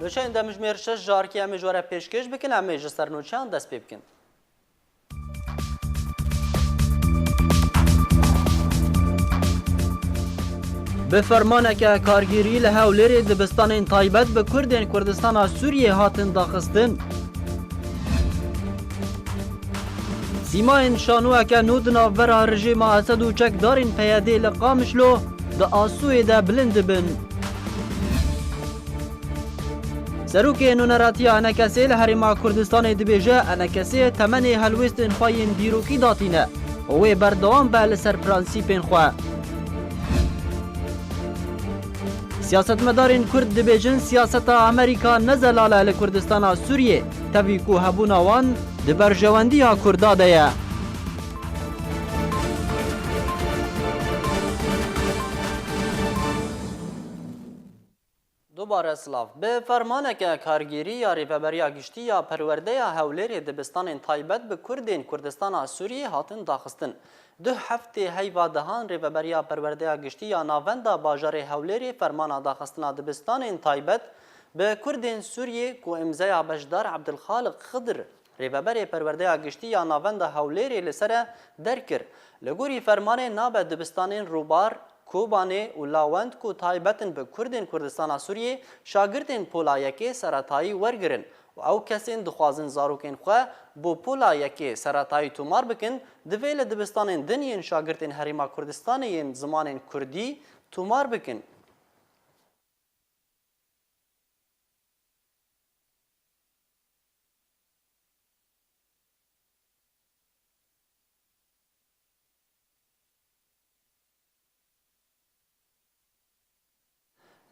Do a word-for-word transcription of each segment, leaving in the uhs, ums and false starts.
Nûçeyên demjimêr şeş ji arkê em ê ji we re pêşkêş bikin, em ê ji ser nûçeyan dest pê bikin. Bi fermaneke kargêrî li Hewlêrê dibistanên taybet bi Kurdên Kurdistana Sûriyê hatin daxistin. Sîmayên şanoyeke nû di navbera rejîma Esed û çekdarên P Y D'ê li Qamişlo di asûyê de bilind dibin. Serokê Nûneratiya Enekesê li Herêma Kurdistanê dibêje, Enekesê temenê helwêstên xwe yên dîrokî datîne û wê berdewam be li ser prensîpên xwe. Siyasetmedarên Kurd dibêjin siyaseta Amerîka ne zelal e li Kurdistana Sûriyê, tevî ku hebûna wan di berjewendiya Kurda de ye. Dubare silav. Bi fermaneke kargêrî ya Rêveberiya Giştî ya Perwerdeya Hewlêrê dibistanên taybet bi Kurdên Kurdistana Sûriyê hatin daxistin. Duh heftê heyva dehan Rêveberiya Perwerdeya Giştî ya Navenda Bajarê Hewlêrê fermana daxistina dibistanên taybet bi Kurdên Sûriyê ku îmzeya beşdar Ebdilxaliq Xidir, Rêveberê Perwerdeya Giştî ya Navenda Hewlêrê li ser e derkir. Li gorî fermanê nabe dibistanên Rûbar, Kobanê û Lawend ku taybet in bi Kurdên Kurdistana Sûriyê, şagirtên pola yekê seretayî wergirin û ew kesên dixwazin zarokên xwe bo pola yekê seretayî tomar bikin, divê li dibistanên din yên şagirtên Herêma Kurdistanê yên zimanên Kurdî tomar bikin.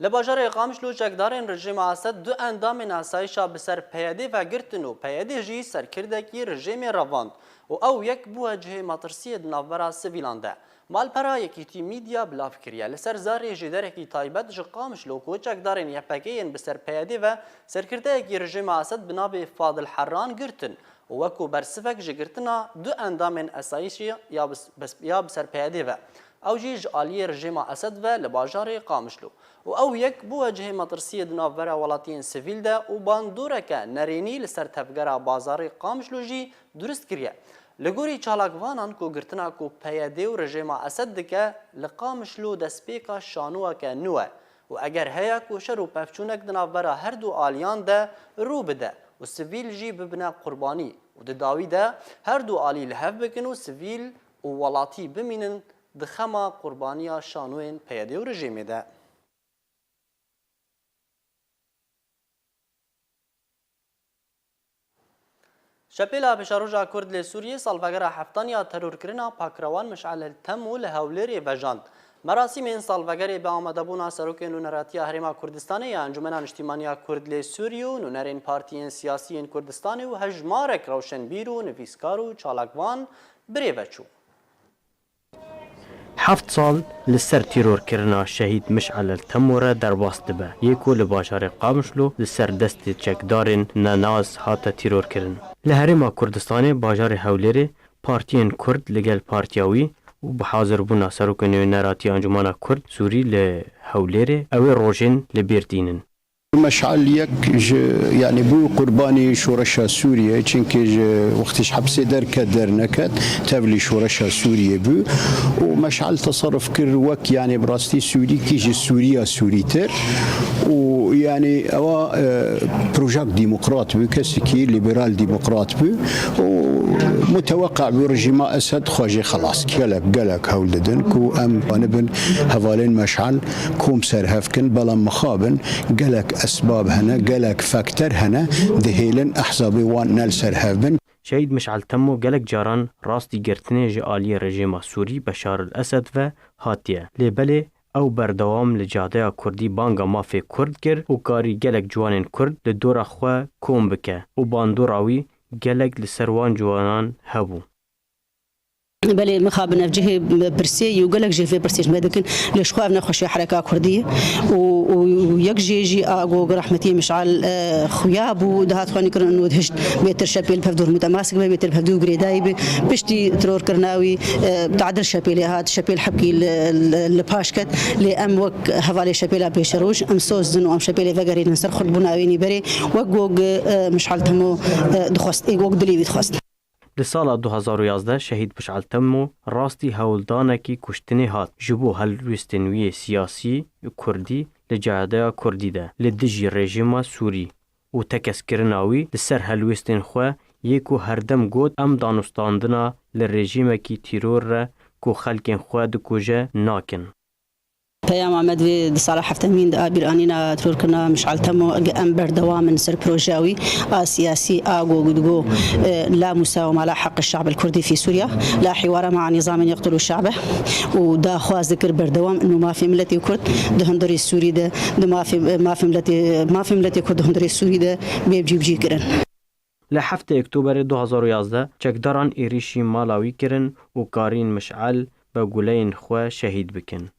Li bajarê Qamişlo çekdarên rejîma Esed du endamên asayişa bi ser P Y D ve girtin û P Y D jî serkirdekî rejîmê revand û ew yek bûye cihê metirsiyê di navbera sivîlan de. Malpera Yekîtî Media bilav kiriye. Li ser zarê jêderekî taybet ji Qamişlo ku çekdarên Y P G yên bi ser P Y D ve serkirdeyekî rejîma Esed bi navê Fadil Herran girtin û wekû bersivek ji girtina du endamên esayîşê ya bi, ya bi ser P Y D ve. Ew jî ji aliyê rejîma Esed ve li bajarê Qamişlo. Û ew yek bûye cihê metirsiyê di navbera welatiyên sivîl de û bandoreke nerênî li ser tevgera bazarê Qamişlo jî durust kiriye. Li gorî çalakvanan ku girtina ku P Y D û rejîma Esed dike li Qamişlo destpêka şanoyeke nû e û eger heye ku şer û pevçûnek di navbera her du aliyan de rû bide û sivîl jî bibine qurbanî û di dawî de her du alî li hev bikin û sivîl û welatî bimînin di xema qurbaniya şanoyên P Y D û rejîmê de. Şepêla Pêşeroja Kurd lê Sûriyê salvegera heftan ya terorkirina pakrewan Mişal El Temo li Hewlêrê vejand. Merasîmên salvegerê bi amadebûna Serokê Nûneratiya Herêma Kurdistanê ya Encûmena Niştîmaniya Kurd lê Sûriyê û nûnerên partiyên siyasî yên Kurdistanê û hejmarek rewşenbîr û nivîskar û çalakvan bi rê ve çû. Heft sal li ser tîrorkirina şehîd Mişal El Temo re derbas dibe, yê ku li bajarê Qamişlo li ser destê çekdarên nenaz hate tîrorkirin. Li Herêma Kurdistanê bajarê Hewlêrê partiyên Kurd li gel partiya wî û bi hazirbûna Serokê Nûneratiya Encûmena Kurd Sûrî li Hewlêrê ew ê rojên li bîr tînin. Meşal yek ji, yanî bû qurbanî şoreşa Sûriyê, çimkî ji wextî ji hepsê derket derneket, tevlî şoreşa Sûriyê bû û Meşal teserruf kir wek, yanî bi rastî Sûrîkî ji Sûriya Sûrîtir û yanî ewa, e, projek demokrat bû, kesekî liberal demokrat bû û muteweqe bû rejîma Esed xwe jê xelas kir. Gelek, gelek hewl didin ku em wanibin hevalên Meşal kom ser hev kin, belam mixabin gelek esbab hene, gelek fakter hene, dihêlin ehzabê wan ne li ser hev bin. Şehîd Mişal Temo gelek caran rastî girtinê ji aliyê rejîma Sûrî Beşar el Esed ve hatiye. Lê belê ew berdewam li cadeya Kurdî banga mafê Kurd kir û karî gelek ciwanên Kurd li dora xwe kom bike û bandora wî gelek li ser wan ciwanan hebû. Belê, mixabin ev cihê pirsê yî û gelek jê vê pirsê ji me dikin, lê ji xwe ev nexweşiya hereka kurdî ye. Û, û yek jê jî a go rehmetî Mişal, e, xuya bû, dihat xwenîkirin û dihişt bêtir şepêl bi hevdû rû temas kibe, bêtir bi hevdû girêdayî bi. Piştî terorkirina wî, e, tadil şepêlê hat, şepêl hebkî li, li, li paş ket. Lê em wek hevalê şepêla pêşeroj, em soz din û em şepêlê vegerînin ser xurtbûna wê nîberê, wek go, e, Mişal Temo, e, dixwest, ê go dilê wî dixwest. Di sala du hezar û yazdeh şehîd Mişal Temo rastî hewldanekî kuştinê hat ji bo helwestên wî yê siyasî û kurdî li cadeya kurdî de li dijî rejîma Sûrî û tekeskirina wî li ser helwestên xwe yê ku herdem got, em danûstandina li rejîmekî tîror re ku xelkên xwe dikuje nakin. Peyama me di vê di sala heftemîn de a bîranîna terorkirina Mişal Temo, em berdewam in ser projeya wî a siyasî, a go digo, e, la musawa ma la heq şab el kurdî fî Sûriya, la hiwara ma nîzamên yeqtulu şabe û daxwaz dikir berdewam in û mafê miletê kurd di hundirê Sûrî de, di mafê, mafê miletê, mafê miletê kurd di hundirê Sûrî de bê cîbicî kirin. Li heftê Oktoberê du hezar û yazdeh çekdaran êrîşî mala wî kirin û karîn Mişal be guleyên xwe şehîd bikin.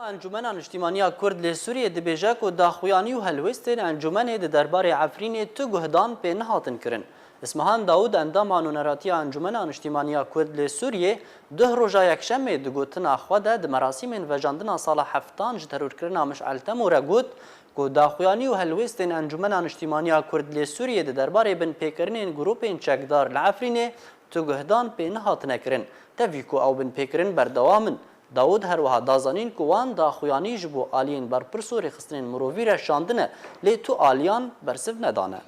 Endama Encûmena Niştîmaniya Kurd lê Sûriyê dibêje ku daxuyanî û helwêstên encûmenê di derbarê Efrînê tu guhdan pê nehatin kirin. Ismihan Dawûd, endama Nûneratiya Encûmena Niştîmaniya Kurd lê Sûriyê, duh roja yekşemê di gotina xwe de di merasîmên vejandina sala heftan ji terorkirina Mişal Temo re got ku daxuyanî û helwêstên Encûmena Niştîmaniya Kurd lê Sûriyê di derbarê binpêkirinên grûpên çekdar li Efrînê tu guhdan pê nehatine kirin, tevî ku ew binpêkirin berdewam in. Dawûd her wiha da zanîn ku wan daxuyanî ji bo aliyên berpirs û rêxistinên mirovî re şandine, lê tu aliyan bersiv nedane.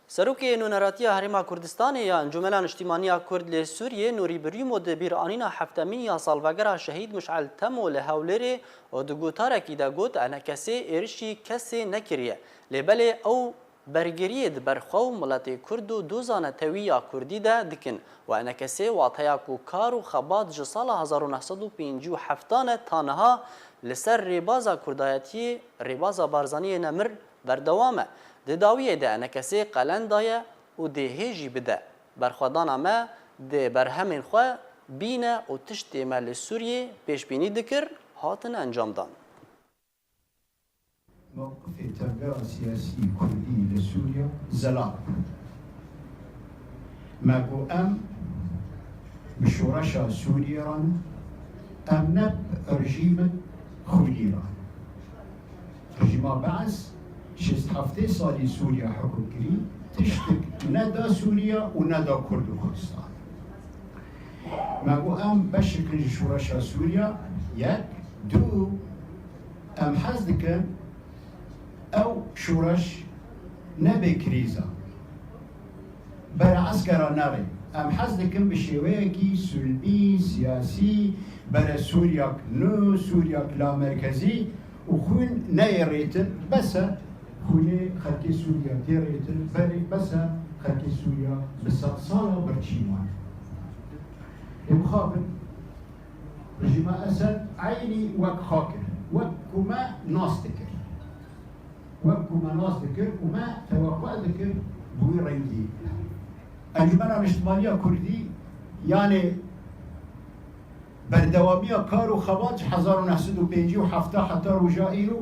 Serokê Nûneratiya Herêma Kurdistanê ya Encûmena Niştîmaniya Kurd lê Sûriyê, Nûrî Birîmo, di bîranîna heftemîn ya salvegera şehîd Mişal Temo li Hewlêrê û di gotarekî de got, E N K S'ê êrişî kesê nekiriye, lê belê ew bergiriyê di ber xwe û miletê Kurd û doza netewî ya Kurdî de dikin û E N K S'ê wateya ku kar û xebat ji sala hezar û neh sed û pêncî û heft e ta niha li ser rêbaza Kurdayetiyê, rêbaza Barzaniyê nemir, berdewam e. Di dawiyê de E N K S'ê qelen daye û dê hê jî bide. Berxwedana me dê berhemên xwe bîne û tiştê me li Sûriyê pêşbînî dikir, hatin encamdan. Mewqifê tevgera siyasî kurdî li Sûriya zelal bû. Me got, em bi şoreşa Sûriyê re ne, em ne bi rejîmê xwînî re ne. Rejîma Bees şêst heftê salî Sûriya hukm kirî, tiştik ne da Sûriya û ne da Kurd û Kurdistan. Me got, em beşek in ji şoreşa Sûriya, yek, du, em hez dikin ew şoreş nebe krîza. Bere eskera nerê. Em hez dikin bi şêweyekî sulbî, siyasî, bere Sûriyak nû, Sûriyak lamerkezî û xwîn neyê rêtin. Bes e, xwînê xelkê Sûriya tê rêtin, berê bes e, xelkê Sûriya bi sedsala birçî mane. Ê mixabin, rejîma Esed eynî wek xwe kir, wek ku me nas dikir. Wek ku me nas dikir û me teweqe dikir bi wî rengî. Encûmena Niştimaniya Kurdî, yanê berdewamiya kar û xebat ji hezar û neh sed û pêncî û heft heta roja îro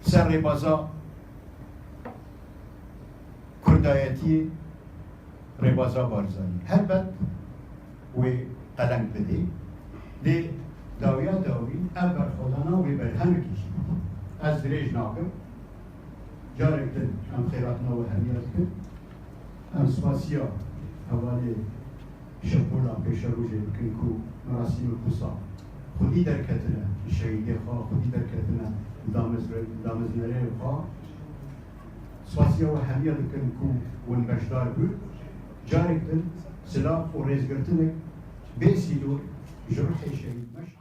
ser rêbaza Kurdayetiyê, rêbaza Barzanî. Helbet wê qelenk bidê. Lê dawiya dawî ev berxwedana wê berhemekî jî bidê. Ez dirêj nakim. Carek din em xêratina we hemiya dikin. Em spasiya hevalê Şepola Pêşerojê dikin ku merasîmek wisa xwedî derketine şehîdê xwe, xwedî derketine damezre-, dameznerê xwe. Spasiya we hemiya dikin ku hûn beşdar bûn. Carek din silav û rêzgirtinek bê sînor ji ruhê şehîd Meşal.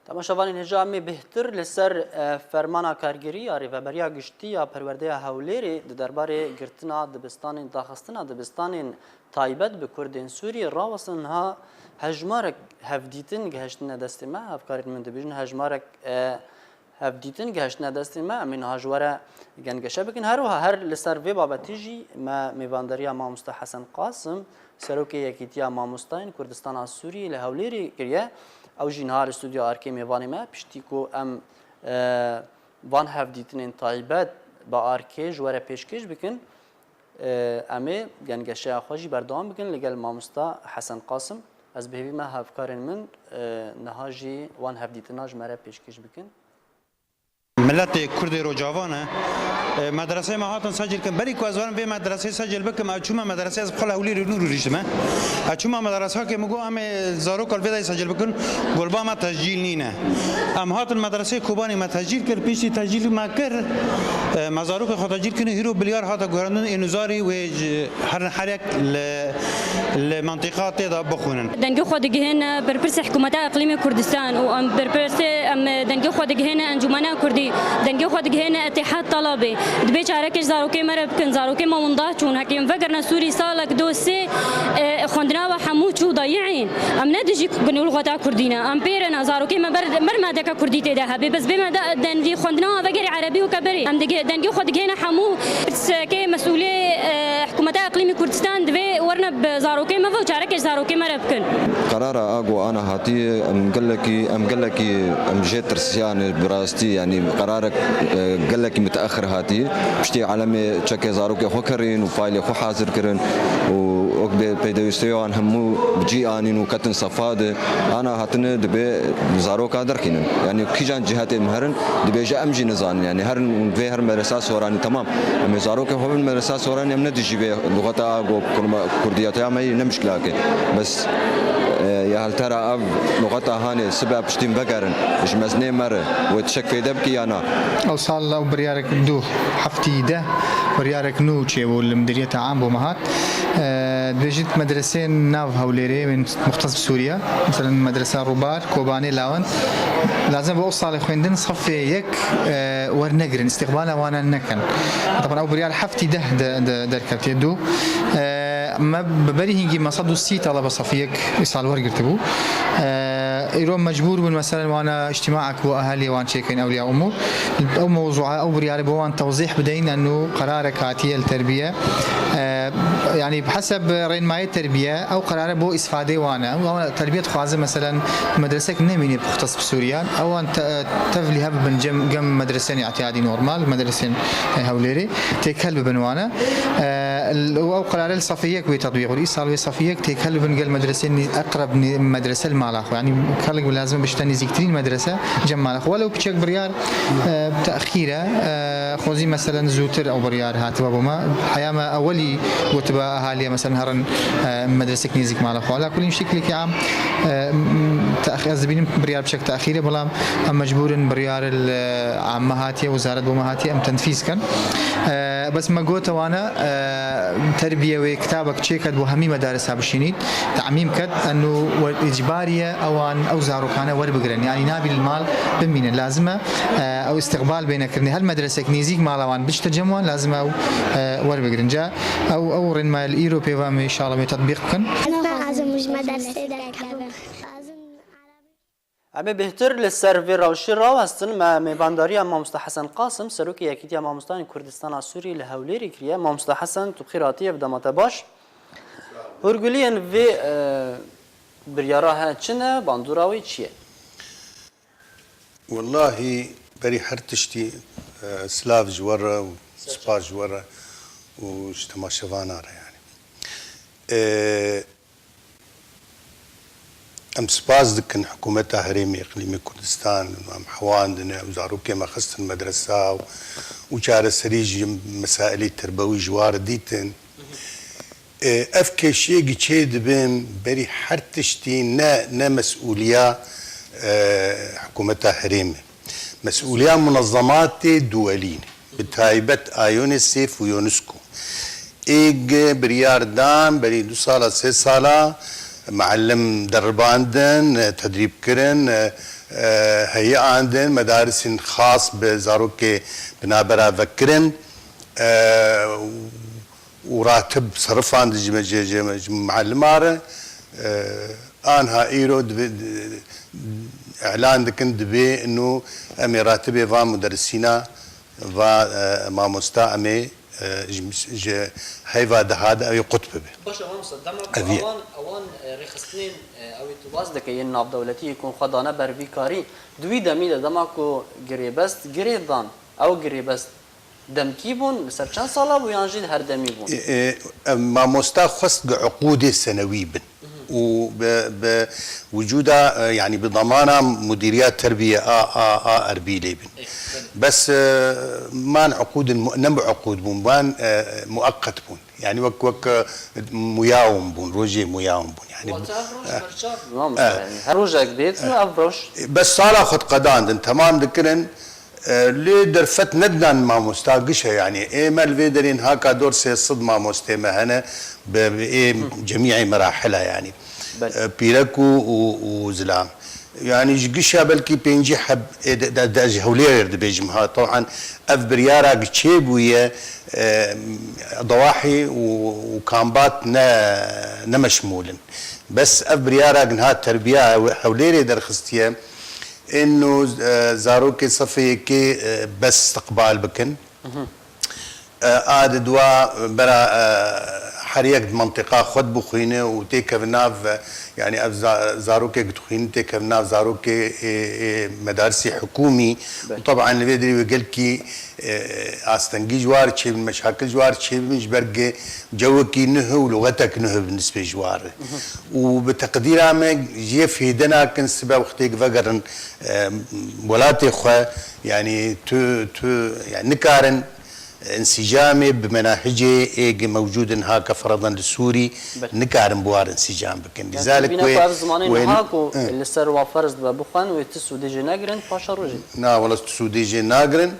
Temaşevanên hêja, em ê bêhtir li ser, e, fermana kargêrî ya Rêveberiya Giştî ya Perwerdeya Hewlêrê di derbarê girtina dibistanên, daxistina dibistanên taybet bi Kurdên Sûriyê rawestin. Niha hejmarek hevdîtin gihiştine destê me. Hevkarên min dibêjin hejmarek, e, Hevdîtin gehiştine destê me, em ê niha ji we re gengeşe bikin. Her wiha her li ser vê babetî jî me mêvandariya Mamoste Hesen Qasim, Serokê Yekîtiya Mamostayên Kurdistana Sûriyê li Hewlêrê kiriye. Ew jî niha li stûdyoya Arkê mêvanê me. Piştî ku em, e, van hevdîtinên taybet bi Arkê ji we re pêşkêş bikin, e, em ê gengeşeya xwe jî berdewam bikin li gel Mamosta Hesen Qasim. Ez bi hêvî me hevkarên min, e, niha jî wan hevdîtina ji me re pêşkêş bikin. Miletê Kurdê Rojava ne. E, medreseyê me hatin secil kirin. Berî ku ez werim vê medreseyê secil bikim, ez çûme medreseyê, ez bi xwe li Hewlêrê nû rûniştime. Ez çûme medresakê min got, em ê zaroka li vê dayê secil bikin. Got, li ba me tescîl nîne. Em hatin medreseyê Kobanê me tescîl kir. Piştî tescîl me kir, e, me zarokê xwe tescîl kirin. Hîro biryar hate guherandin ê nûzarî wê ji Herin herek li, li mentiqa tê de bixwînin. Dengê xwe digihêne berpirsê Hikûmeta Iqlîmê Kurdistan û em berpirsê, em dengê xwe digihêne Encûmena Kurdî, dengê xwe digihêne Îtîhad Talabê. Dibê çarekê ji zarokê me re bikin, zarokê me winda çûn, hekî em vegirine Sûrî salek do sê, e, xwendina we hemû çû dayîn. Em ne dijî gunû lixweta Kurdî ne. Em pêre ne, zarokê me ber, ber madeke Kurdî tê de hebe. Bes bê me de, denvî xwendina we vegerî Erebî û keberî. Em dige, dengê xwe digihêne hemû. Pirseke mesûlê, e, Hikûmeta Iqlîmî Kurdistan divê werine bi zarokê me ve û çarekê ji zarokê me re bikin. Qerara a ku ana hatiye, em gelekî, em gelekî, em jê tirsiyane bi rastî, yanî qerarek, e, gelekî miteexir hatiye. Piştî alemê çekê zarokê xwe kirîn û faylê xwe hazir kirin û wek bê peydewîstê wan hemû bi cî anîn û ketin sefa de. Ana hatine dibê zaroka derxînin. Yanî kîjan cihetê em herin, dibêje em jî nizanin. Yanî herin û vê her medresa soranî, temam. Em ê zarokê xwe bin medresa soranî, em ne dijî vê luxeta a go kurma-, kurdiyetiya me yî ne mişkilake. Bes, e, ya hal tera ev luxeta hanê sibe piştî em vegerin, ji mezinê me re, wê tişek fêde bikî ya na? Ew sal ew biryarek du heftî de biryarek nû çêbû li Midiriyeta Am bo me hat. E, dibêjit medreseyên nav Hewlêrê, bên muxtes bi Sûriye, meselen medresa Rûbar, Kobanê, Lawend, lazim bo ew salê xwendin sefê yek, e, wernegirin, îstîqbala wana nekin. Taban ew biryar heftî deh de, de derketiye du. E, me bi berî hingî me sed û sî talebe sefê yek îsal wergirtibû. E, îro mecbûr bûn, meselen wana îctîmaek bo ehaliyê wan çêkin, ewliya umûr. Ew mewzûa, ew biryarê bo wan tewzîh bideyin, enû qerarek hatiye li terbiye. E, yanî bi heseb rênmayê terbiye, ew qerare bo îsfadê wan e. Ew terbiye dixwaze, meselen, medresek nemîne muxtes bi Sûriyan. Ewan te-, tevlî hebibin cem, gem medresên îtiyadî normal, medresên, e, Hewlêrê. Têkel bibin wan e. E, l-, ew qerare li sefê yek wê tetbîq bû. Îsal wê sefê yek têkel bibin gel medresên nî-, eqreb nî-, medrese li mala xwe. Yanî, kalek bi lazim e bişte nêzîktirîn medrese cem mala xwe. Welew piçek biryar, e, texîr e. E, xwezî meselen zûtir ew biryar hatibe bo me. Heya me ewelî gotibe ahaliye meselen herin, e, medresek nêzîk mala xwe. Ala kulî şeklekî am, e, m-, tex-, ez dibînim biryar piçek texîr e, belam em mecbûr in biryar li, e, amme hatiye, wizaret bo me hatiye, em tenfîz kin. E, bes me gote wane, e, terbiye wê kitabek çêket bo hemî medarisa bişînît. Temîm ket, enû we-, îcbarî ye ewan ew zarokane werbigrin. Yanî nabî li mal bimînin. Lazim e, e, ew îstiqbal bêne kirinê. Her medresek nêzîk mala wan biçte cem wan, lazim e ew, e, werbigrin. Ca ew, ew rênmaya li îro pê ve em înşallah wê tetbîq bikin. Ez ne azim ji medresê derkevim. Em ê bêhtir li ser vê rewşê rawestin. Me mêvandariya Mamoste Hesen Qasim, Serokê Yekîtiya Mamostayên Kurdistana Sûriyê li Hewlêrê kiriye. Mamoste Hesen, tu bi xêr hatiye, ev dema te baş. Hûrguliyên vê, e, biryara he çi ne? Bandora wê çi ye? Wellahî berî her tiştî, e, silav ji we re û spas ji we re û ji temaşevana re yanî. E, Em spas dikin Hikûmeta Herêmê Îqlîmê Kurdistan, em hewandine, ew zarokê me xistin medresa û, û çareserî ji mesailê terbewî ji wan re dîtin. E, ev kêşiyê çê dibin, berî her tiştî ne, ne mesûliya, e, Hikûmeta Herêmê. Mesûliya munezematê duwelî ne. Bi taybet a UNICEF û UNESCO. Êg biryar dan, berî du sala, sê sala, mealim deribandin, tedrîb kirin, e, e, heyî andin, medarisên xas bi zarokê bi navbera vekirin, e, û ratib serifandin ji me, ji, ji, ji mealima re, e, anha îro dibe, îlan dikin, dibê ino em ê ratibê va muderisîna, va, e, mamosta em ê, e, ji, ji heyva deha de ew ê qut bibe. Baş e, mamosta, dema ku Ev ye. ewan, ewan, e, rêxistinên, e, ew ê tu bas dike yên navdewletî yê ku xwe dane ber vî karî, di wî demî de dema ku girêbest girê dan, ew girêbest demkî bûn, li ser çend sala bû yan jî her demî bûn? E, e, em mamosta xwest bi uqûdê senewî bin. Û bi, bi wicûda, e, yanî bi damana mudîriya terbiye a, a, a Erbîlê bin. Bes, e, man uqûdin mu-, ne bi uqûd bûn, man, e, mueqqet bûn. Yanî wek, wek, e, muyawin bûn, rojê muyawin bûn. Yanî Wate ev roj e, berçav bû, mamosta, e, yanî her rojek bêt, e, ev roj. Bes sala xwe diqedandin, temam dikirin. E, lê derfet nedidan mamosta giş e, yanî ê me li vê derê niha ka dor sê sed mamostê me hene, bi, bi ê cemîê merahila, yanî. Belê. E, pîrek û, û, û zilam. Yanî ji gişa belkî pêncî heb ê de, de, de ji Hewlêrê dibêjim ha. Tewhan ev biryara çêbûye, e, dawahî û, û kambat ne, ne meşmûl in. Bes ev biryara niha terbiya Hew-, Hewlêrê derxistiye. Ino, e, zarokê sefê yekê, e, bes istiqbal bikin. E, a di dua bera, e, her yek di mentiqa xwe dibixwîne û têkevin nav, e, yanî ev za-, zarokê dixwîne têkevin nav zarokê ê, ê medarisê hikûmî. Belê. Û teban li vê derê wê gelkî e, astengî ji war çêbin, meşakil ji war çêbin, ji ber ge-, cewekî nuh û luxetek nuh bi nisbê ji war. Û bi teqdîra me jê fêde nakin sibe wextê vegerin, e, welatê xwe, yanî tu, tu, yanî nikarin, e, insîcamê bi menahicê ê ge mewcûd in haka feradan li Sûrî, Belê. nikarin bi war insîcam bikin. Yani, Lizalik tu bîne wê, ku ev zimanê wê niha ku Hı. li ser wa ferz dibe bixwen, wê tu sûdê jê negirin, paşa rojê. Na, wela tu sûdê jê nagirin.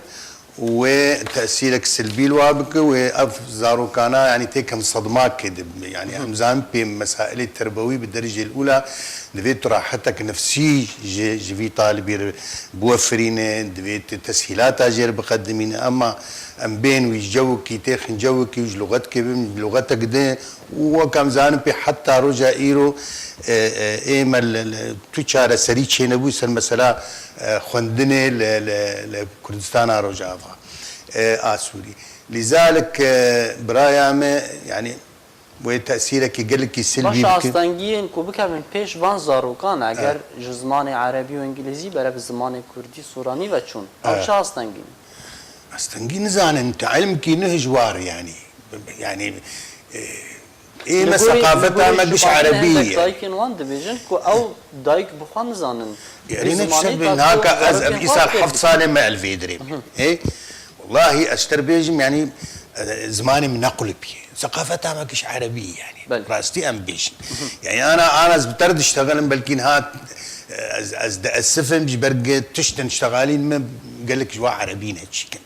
Wê tesîrek silbî li wa bike, wê ev zarokana, yanî têkem sedmakê de, yanî Hı. em zanin pê mesailê terbewî bi dericê li ûla divê tu rahetek nefsî ji, ji vî talibî re biwefirîne, divê tu teshîlata jê re biqedimîne, ema em bên wî cewekî, têxin cewekî û ji luxetkê bin, luxetek de û wek em zanin pê heta roja îro, e, e, ê me li, li, tu çareserî çênebû ser mesela, e, xwendinê li, li, li Kurdistana Rojava, e, a Sûrî. Lîzalik, e, biraya me, yanî wê tesîrekî gelekî silbî Baş bike. Astengiyên ku bikevin pêş van zarokan, eger Evet. ji zimanê erebî û îngilîzî bere bi zimanê kurdî, sûranî ve çûn. Ew Evet. çi astengî ne? Astengî nizanin, te ilmkî nuh ji war, yanî. Yanî, e, ê Li me gorî, seqafeta li gorî me giş zimanê erebî hindek ye. Dayikên wan dibêjin ku ew dayik bi xwe nizanin. Erê Vî ne zimanî çi be, ta naka ku ez ev zarokên îsal xwe heft fêr salê me el vê dirê. Hı hı. Ê, wellahî ez ter bêjim, yanî, e, zimanê min ne qulip ye. Seqafeta me giş erebî ye, yanî. Belê. Rastî em bêjin. Hı hı. Yanî ana, ana ez bi ter diştexilim, belkî niha, e, ez, ez de ez sifim ji ber ge tiştin ştexalîn me gelek ji wa erebî ne çîkin.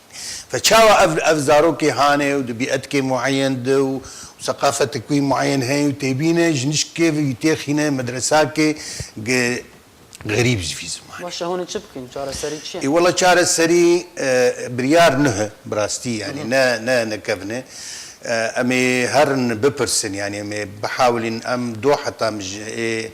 Fe çawa ev, ev zarokê hane û di bîetkê mueyen de û seqafetek wî mueyen heye û têbîne ji nişkê ve wî têxîne medresakê ge xerîb ji vî zimanê. Baş e, hûn ê çi bikin? Çareserî çi ye? Ê, wela çareserî, e, biryar nuh e, bi rastî, yanî Hı hı. ne, ne, ne kevin e. E, em ê herin bipirsin, yanî em ê bihawilin, em do heta min ji ê, e,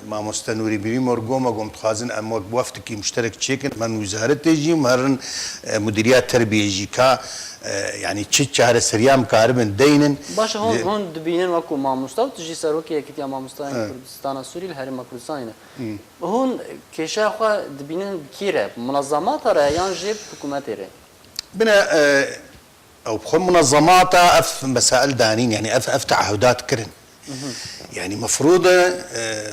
mamoste Nûrî Bîrî Morgo me got, dixwazin em wek wefdekî muşterek çêkin, me wîzaretê jî, me herin, e, mudîriya terbiyê jî ka, e, yanî çi çareseriya em karibin deynin. Baş e, hûn, Li- hûn dibînin wekû mamosta û tu jî serokê Yekîtiya Mamostayên Evet. Kurdistana Sûrî li Herêma Kurdistanê ne. Hmm. Hûn kêşeya xwe dibînin bi kî re? Bi munezemata re yan jî bi hikûmetê re? Bine, e, ew bi xwe munezemata ev mesail danîn, yanî ev, ev teahudat kirin. Mhm. Yanî mefrûd e, e,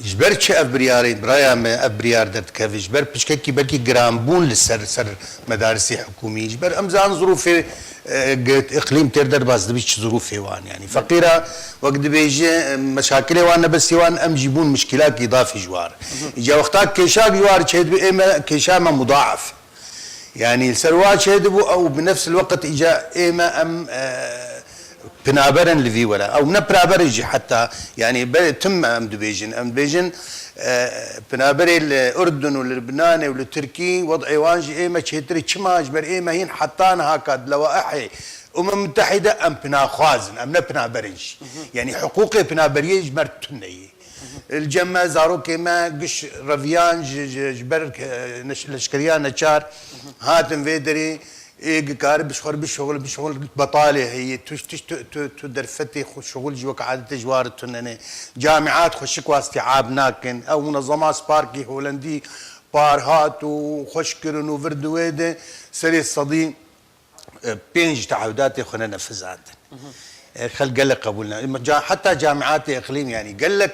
ji ber çi ev biryarê, biraya me ev biryar derdikeve, ji ber piçkekî belkî giranbûn li ser, ser medarisê hikûmî, ji ber em zanin zirûfê, e, ge îqlîm têr derbas dibî çi zirûfê wan, yanî feqîra wek dibêje, e, meşakilê wan ne besî wan, em jî bûn mişkîlak îdafî ji wan. Mhm. Îca wexta kêşak ji wan çêdibî, ê me kêşa me mudaef. Yanî li ser wa çêdibû ew bi nefs el-weqt îca ê me em, e, pinaberin li vî were. Ew ne pinaberin jî heta, yanî berê tim em dibêjin. Em dibêjin, e, pinaberê li Urdun û li Libnanê û li Tirkî wed'ê wan ji ê me çêtir e. Çima? Ji ber ê me hîn heta niha ka di lewaihê Umem Mutehîde em pinaxwaz in, em ne pinaber in jî. Mhm. Yanî hiqûqê pinaberiyê ji me re tune ye. Li cem me zarokê me giş reviyan ji, ji, ji ber, e, neş-, leşkeriya neçar hatin vê derê, ê, dikare bişxwe bişuxul, bişuxul betalê heye. Tu, tu, tu, tu, tu derfetê xwe şuxul jî wek adetê ji war tune ne. Camiat xweşik wa istiab nakin. Ew munezema Sparkî Holandî par hat û xweş kirin û vir di wê de serê sedî e, pênc te'ehudatê xwe ne nefizandin. E, xelk gelek qebûl ne. Ca-, heta camiatê iqlîm, yanî gelek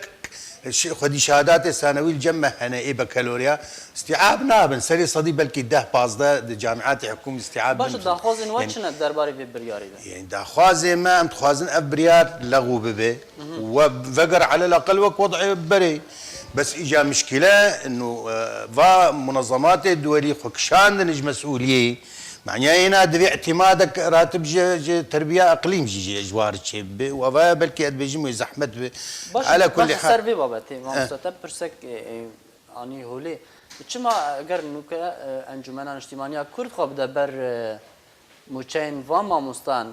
şi-, xwedî şehadatê sanewî li cem me hene ê bekelorya. Îstîab nabin. Serê sedî belkî deh pazdeh di camiatê hikûmî îstîab Baş bin. Daxwazên we Yanî çi ne derbarê vê biryarê de? Yanî daxwazê me, em dixwazin ev biryar lexû bibe. We veger elel aqil wek wed'ê berê. Bes îca mişkîle, ino, e, va munezematê duwelî xwe kişandin ji mesûliyê. Manya hêna divê îtîmadek ratib ji, ji terbiya iqlîm jî ji êjwar çêbibe û eva belkî ez dibêjim wê zehmet bi. Baş, Ala kulli baş hal. Ser vê babetê, mamoste, te pirsek, e, e, anî holê. Çima eger nûke, e, Encûmena Niştîmaniya Kurd xwe bide ber, e, mûçeyên van mamostan,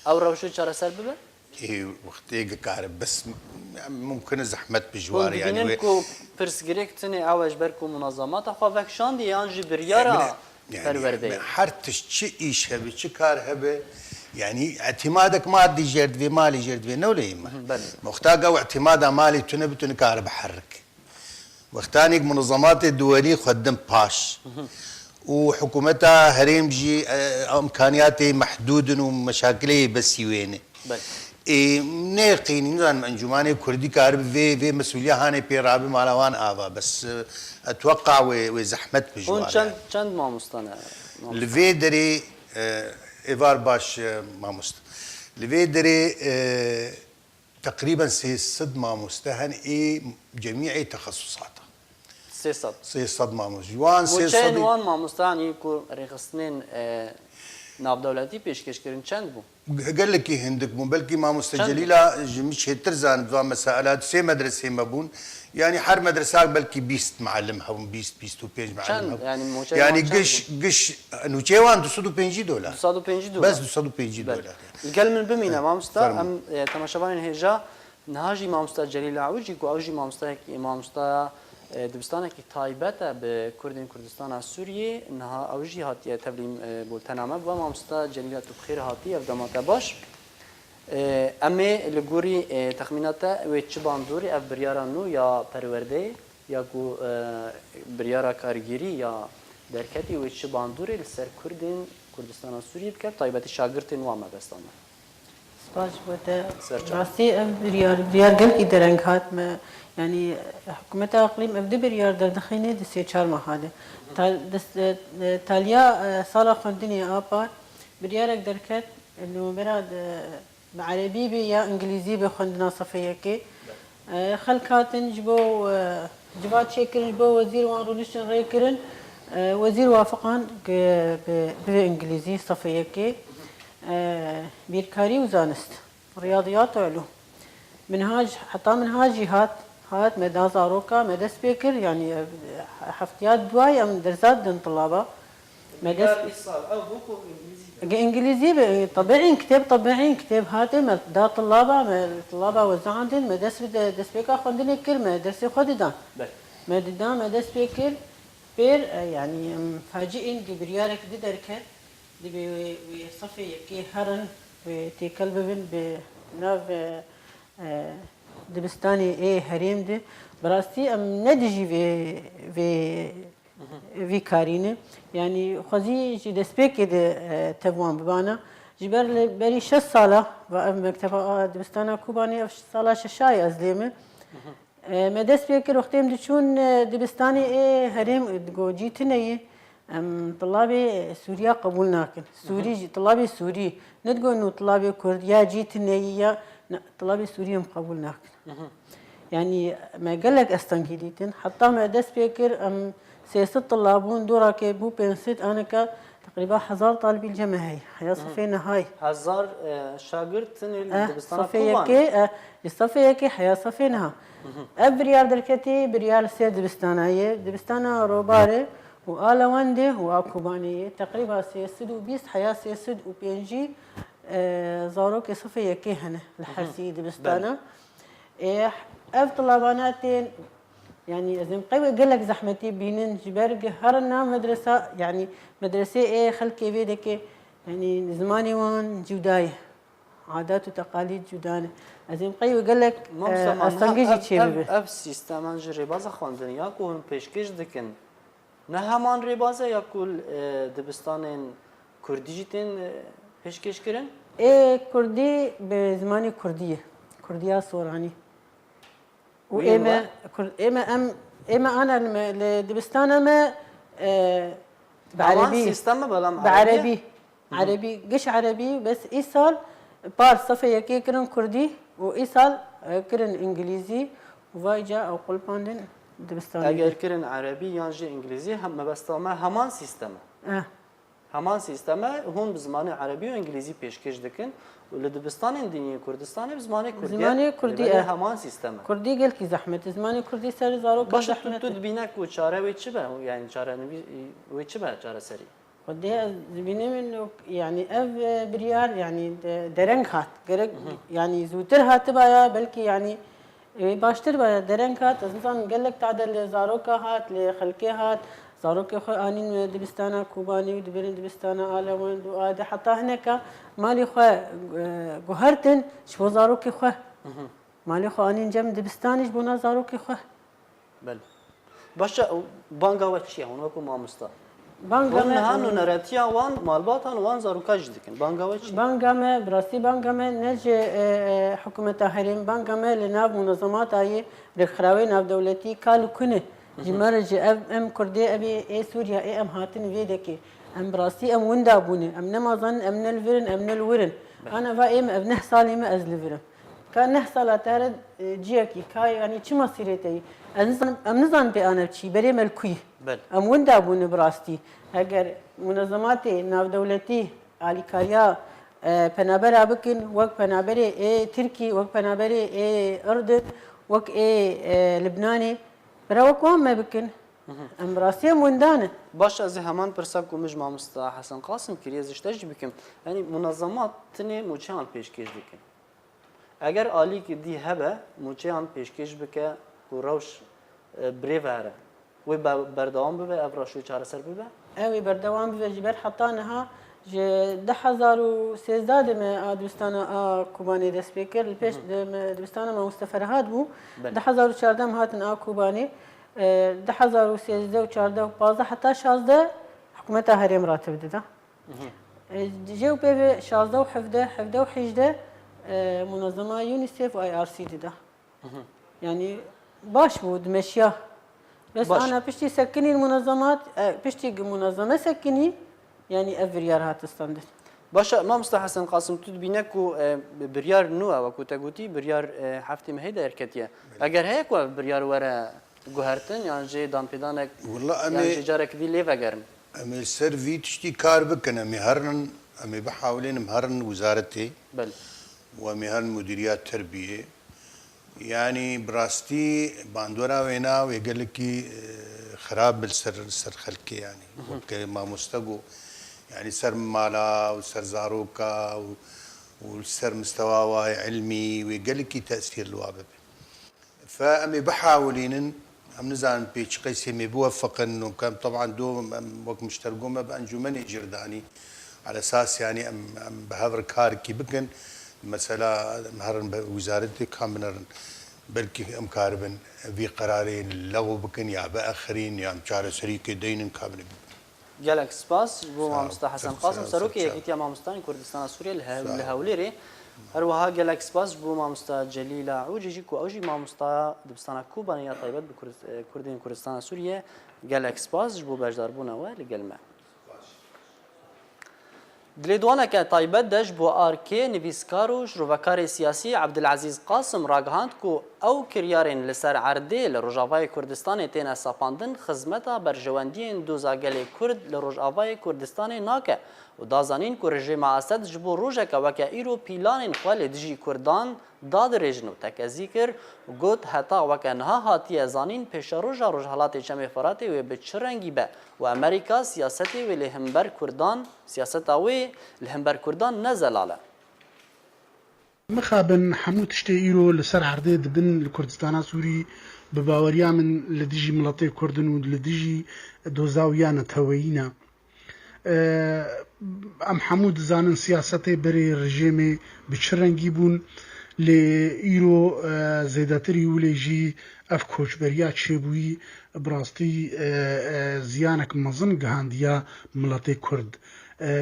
ew rewşê çareser bibe? Ê, wextê dikare, bes mumkin e zehmet bi ji Hûn war, yanî dibînin wê ku pirsgirêk tune ew e ji ber ku munezemata xwe vekişandiye yan jî biryara Yanî, yanî, perwerdeyê? Her tişt, çi îş hebe, çi kar hebe, yanî îtîmadek madî jêr divê, malî jêr divê, ne wile me. Hı, belê. Muxta ew îtîmada malî tune bi, tu nikare biherike. Wextanêk munezematê duwelî xwe din paş û hikûmeta herêm jî, e, îmkaniyatê mehdûd in û meşakilê besî wê ne. Belê. Ê, nêqînî, nizanim, Encûmanê Kurdî karibe vê, vê mesûliya hanê pê rabe mala wan ava, bes, e, etweqa wê, wê zehmet bi ji Hûn wan çend, yani. Çend mamosta ne? Li vê derê, e, êvar baş, e, mamoste. Li vê derê, e, teqrîben sê sed mamoste hen ê cemîê texesusata. Sê sed. Sê sed mamoste. Ji wan sê sed Mûçeyên wan mamosteyan yên ku rêxistinên, e, navdewletî pêşkêş kirin çend bû? Gelekî hindik bûn. Belkî mamoste Çend? Celîla ji min çêtir zanî van mesaila. Sê medresê me bûn. Yanî her medresak belkî bîst muallim hebûn, bîst, bîst û pênc muallim Çend? Hebûn. Yanî mûçeyên Yanî wan çend giş, bûn? Giş nûçeyê wan du sed û pêncî dolar. Du sed û pêncî dolar. Bes du sed û pêncî Belê. Dolar. Gel min bimîne, mamosta, Fermo. Em, e, temaşevanên hêja niha jî mamosta Celîla Ewicî ku ew jî mamostayek-, mamostaya, e, dibistanekî taybet e bi Kurdên Kurdistana Sûriyê. Niha ew jî hatiye tevlî, e, bultena me. Bi mamosta Celîla, tu bi xêr hatî, ev dema te baş. E, em ê li gorî, e, texmîna te wê çi bandorê ev biryara nû ya perwerdeyê ya ku, e, biryara kargêrî ya derketî wê çi bandorê li ser Kurdên Kurdistana Sûriyê bike, bi taybetî şagirtên wan mebesta me? Spas ji bo te. Ser çav. Rastî ev biryar, biryar gelkî dereng hat me. Yanî hikûmeta iqlîm ev du biryar derdixîne di sê çar meha de. Tal-, di s-, e, e, taliya, e, sala xwendinê a par biryarek derket, nûbera de bi erebî be ya îngilîzî be xwendina sefê yekê. E, xelk hatin ji bo, e, civat çêkirin, ji bo wezîr wan rûniştin rê kirin. E, wezîr wafiqan ku bi, bibe îngilîzî sefê yekê. E, bîrkarî û zanist, riyadiyat û elo. Minhaj, heta minhaj jî hat, hat me da zaroka, me dest pê kir, yanî, e, heftiya duway em dersa didin tilaba. Me dest Biryar îsal, ew bû ku îngilîzî be. Ge îngilîzî be, tebîî, kitêb tebîî, kitêb hatê, me da tilaba, me tilaba wezandin, me dest bi de-, destpêka xwendinê kir, me dersê xwe didan. Belê. Me didan, me dest pê kir, pêr, e, yanî, em, faciên di biryarek di derket, dibê wê, wê sefê yekê herin, wê têkel bibin bi nav, e, e, dibistanê ê herêm de. Bi rastî em ne dijî vê, vê, vî karî ne. Yanî xwezî ji destpêkê de, e, tev wan bibana. Ji ber li berî şeş sala, va ev mekteba, a, dibistana Kobanê ev sala şeşayê ez lê me. E, me dest pê kir, wextê em diçûn, e, dibistanê ê herêm, digo cî tune ye. Em tilabê Sûriya qebûl nakin. Sûrî jî, tilabê Sûrî. Ne digo nû tilabê Kurd, ya cî tune ye, ya ne, tilabê Sûrî em qebûl nakin. Yanî me gelek estengî dîtin. Heta me dest pê kir, em sê sed tilab bûn, dora ke bû pênc sed, aneka teqrîba hezar talibî li cem me heye. Heya sefê nihayî. Hezar, e, şagirt tenê li Eh, dibistana sefê Kobanê? Yekê, eh, li sefê yekê heya sefê niha. Ev biryar derketî, biryar li sê dibistana ye. Dibistana Robarê û a Lewendê û a Kobanê ye. Teqrîba sê sed û bîst heya sê sed û pêncî, eh, zarokê sefê yekê hene li her sî dibistana. Belê. Ê, Ev tilabana tên, yanî ez ê qey wê gelek zehmetî bînin, ji ber ku herin nav medresa, yanî medresê ê xelkê vê deke, yanî zimanê wan cuda ye. Adat û teqalîd cuda ne. Ez ê qey wê gelek, Mamsta, e, astengê jî ev, çêbibe. Ev, ev sîsteman ji rêbaza xwendinê ya ku hûn pêşkêş dikin, ne heman rêbaz e ya ku, e, dibistanên kurdî jî tên, e, pêşkêş kirin? Ê kurdî bi zimanê kurdî ye. Kurdiya soranî. Û ê me, Kur-, ê me em, ê me ana li me, li dibistana me, e, bi erebî. Sîstem e, belam bi erebî ye? Erebî. Erebî, giş erebî, bes îsal par sefê yekê kirin kurdî û îsal, e, kirin îngilîzî û vayca ew qulpandin dibistanê. Eger kirin erebî yan jî îngilîzî, hem mebesta me heman sîstem e. Eh. Heman sîstem e, hûn bi zimanê erebî û îngilîzî pêşkêş dikin û li dibistanên din yên Kurdistanê bi zimanê kurdî ye. Zimanê kurdî ye. Heman sîstem e. Kurdî gelkî zehmet e. Zimanê kurdî ser zarokan zehmet e. Baş e, tu, tu dibîne ku çare wê çi be? Yanî çarenivî-, wê çi be çareserî? Xwedê ez dibînim, yanî ev, e, biryar, yanî de-, dereng hat. Gerek, yanî zûtir hatibaya, belkî yanî Ê, baştir be, dereng hat, ez nizanim gelek tade li zaroka hat, li xelkê hat, zarokê xwe anîn dibistana Kobanê û dibirin dibistana Alewend û ade heta hineka malê xwe, e, guhertin ji bo zarokê xwe. Malê xwe anîn cem dibistanê ji bona zarokê xwe. Belê. Baş e, banga we çi ye hûn wekû mamosta? Banga me, niha nûneretiya wan malbatan wan zaroka jî dikin. Banga we çi ye? Banga me, bi rastî banga me ne ji, e, e, hikûmeta herêm, banga me li nav munezemata yê rêkxirawê navdewletî kal û kun e. Ji me re jî ev, em Kurdê, ev ê, ê Sûriya, ê em hatin vê dekê. Em bi rastî em winda bûne. Em nema zanin, em ne li vir in, em ne li wir in. Ana va ê me, ev neh salê me ez li vir im. Ka neh sala te re, e, ciyekî, ka, yanî çi mesîrê te yî? Ez nizanim, em nizanin pê ane çi, berê me li ku yî? Belê. Em winda bûne bi rastî. Heger munezematê navdewletî alîkariya, e, penabera bikin, wek penaberê ê Tirkî, wek penaberê ê Irdin, wek ê, e, Libnanê, bira wek wan me bikin. Em bi rastî em winda ne. Baş, ez ê heman pirsa ku min ji mamosta Hesen Qasim kiriye, ez ê ji te jî bikim. Yanî munezemat tinê mûçeyan pêşkêş dikin. Eger alîkî dî hebe, mûçeyan pêşkêş bike ku rewş, e, bi rê ve here. Wê be-, berdewam bibe, ev rewş wê çareser bibe? Ew ê berdewam bibe, ji ber heta niha ji du hezar û sêzdeh de me a dibistana a Kobanê dest pê kir. Li pêş de me dibistana Mamoste Ferhad bû. Belê. Du hezar û çardeh em hatin a Kobanê. E, du hezar û sêzdeh û çardeh û pazdeh heta şazdeh hikûmeta herêm rativ dida. E, jê û pê ve şazdeh û hevdeh, hevdeh û hejdeh, e, munezema UNICEF û I R C dida. Yanî baş bû, dimeşiya. Bes ana piştî sekinîn munezemat, e, piştî munezeme sekinî, yanî ev biryar hat standin. Baş e, mamosta Hesen Qasim, tu dibîne ku, e, biryar nû e, wekû te gotî, biryar, e, heftê mehê derketiye. Belê. Eger heye ku ev biryar were guhertin, yan jî danpêdanek, Wela em yan ê jî carek dî lê vegerin. Em ê li ser vî tiştî kar bikin, em ê herin, em ê bihawilên em herin wizaretê Belê. û em ê herin mudîriya terbiyê. Yanî bi rastî bandora wêna wê gelekî, e, xirab bi li ser, li ser xelkê yanî. Wek mamoste got, yanî ser mala û ser zaroka û, û li ser mistewa wayê ilmî wê gelekî tesîr li wa bibe. Fe em ê bihawilînin, em nizanin pê çi qeysê em ê biwefiqin, û em teban do em wek miştergo me bi encûmenê cir danî. Ala esas yanî em, em bi hev re karekî bikin. Mesela em herin bi wîzaretê kam binerin. Belkî em karibin vî qerarê lewh bikin ya biexirîn ya em çareserîkê deynin kabine. Gelek spas ji bo mamosta Hesen Qasim, serokê Yekîtiya Mamostayên Kurdistana Sûriyê li Hew-, li Hewlêrê. Her wiha gelek spas ji bo mamosta Celîla Ûcî jî ku ew jî mamosta dibistana Kobanê ya taybet bi Kurd-, e, Kurdên Kurdistana Sûriyê. Gelek spas ji bo beşdarbûna we li gel me. Di lêdwaneke taybet de ji bo A R K nivîskar û şirovekarê siyasî Ebdilezîz Qasim ragihand ku ew kiryarên li ser erdê li Rojavayê Kurdistanê têne sepandin xizmeta berjewendiyên doza gelê Kurd li Rojavayê Kurdistanê nake û da zanîn ku rejîma Esed ji bo rojeke weke îro pîlanên xwe li dijî Kurdan dadirêjin û tekezî kir û got, heta weke niha hatiye zanîn pêşeroja Rojhelatê Çemê Firatê wê bi çi rengî be û Amerîka siyasetê wê li hember Kurdan, siyaseta wê li hember Kurdan ne zelal e. Mixabin hemû tiştê îro li ser erdê dibin li Kurdistana Sûrî bi baweriya min li dijî miletê Kurd in û li dijî doza wî ya neteweyî ne. E, em hemû dizanin siyasetê berê rejêmê bi çi rengî bûn, lê îro, e, zêdetirî wile jî ev koçberiya çêbûyî bi rastî, e, e, ziyanek mezin gihandiya miletê Kurd. E,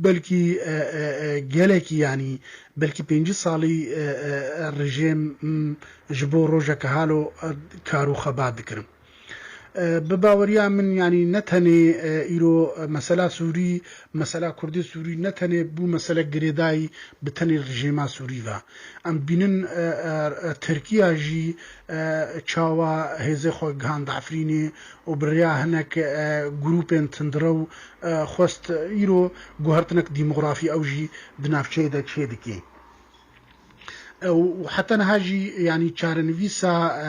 belkî, e, e, e, gelekî, yanî belkî pêncî salî, e, e, e, rejêm, m, ji bo rojeke halo, e, kar û xebat dikirin. E, bi baweriya min, yanî ne tenê, e, îro, e, mesela Sûrî, mesela Kurdê Sûrî ne tenê bû mesele girêdayî bi tenê rejêma Sûrî ve. Em dibînin, e, e, e, Tirkiya jî, e, çawa hêzê xwe gihand Efrînê û bi rêya hinek, e, grûpên tundrew, e, xwest îro guhertinek demografî ew jî di navçeyê de çêdike. E, û heta niha jî, yanî çarenivîsa, e,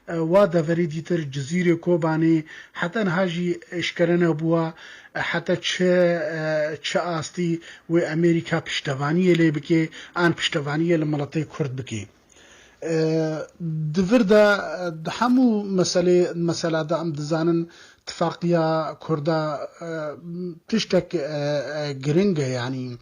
e, wa deverê dîtir Cizîrê Kobanê heta niha jî eşkere nebûwa, e, heta çi, e, çi astî wê Amerîka piştevaniyê lê bike, an piştevaniyê li miletê Kurd bike. E, di vir de, e, di hemû meselê, mesela de em dizanin tifaqiya Kurda, e, tiştek, e, e, giring e, yanî,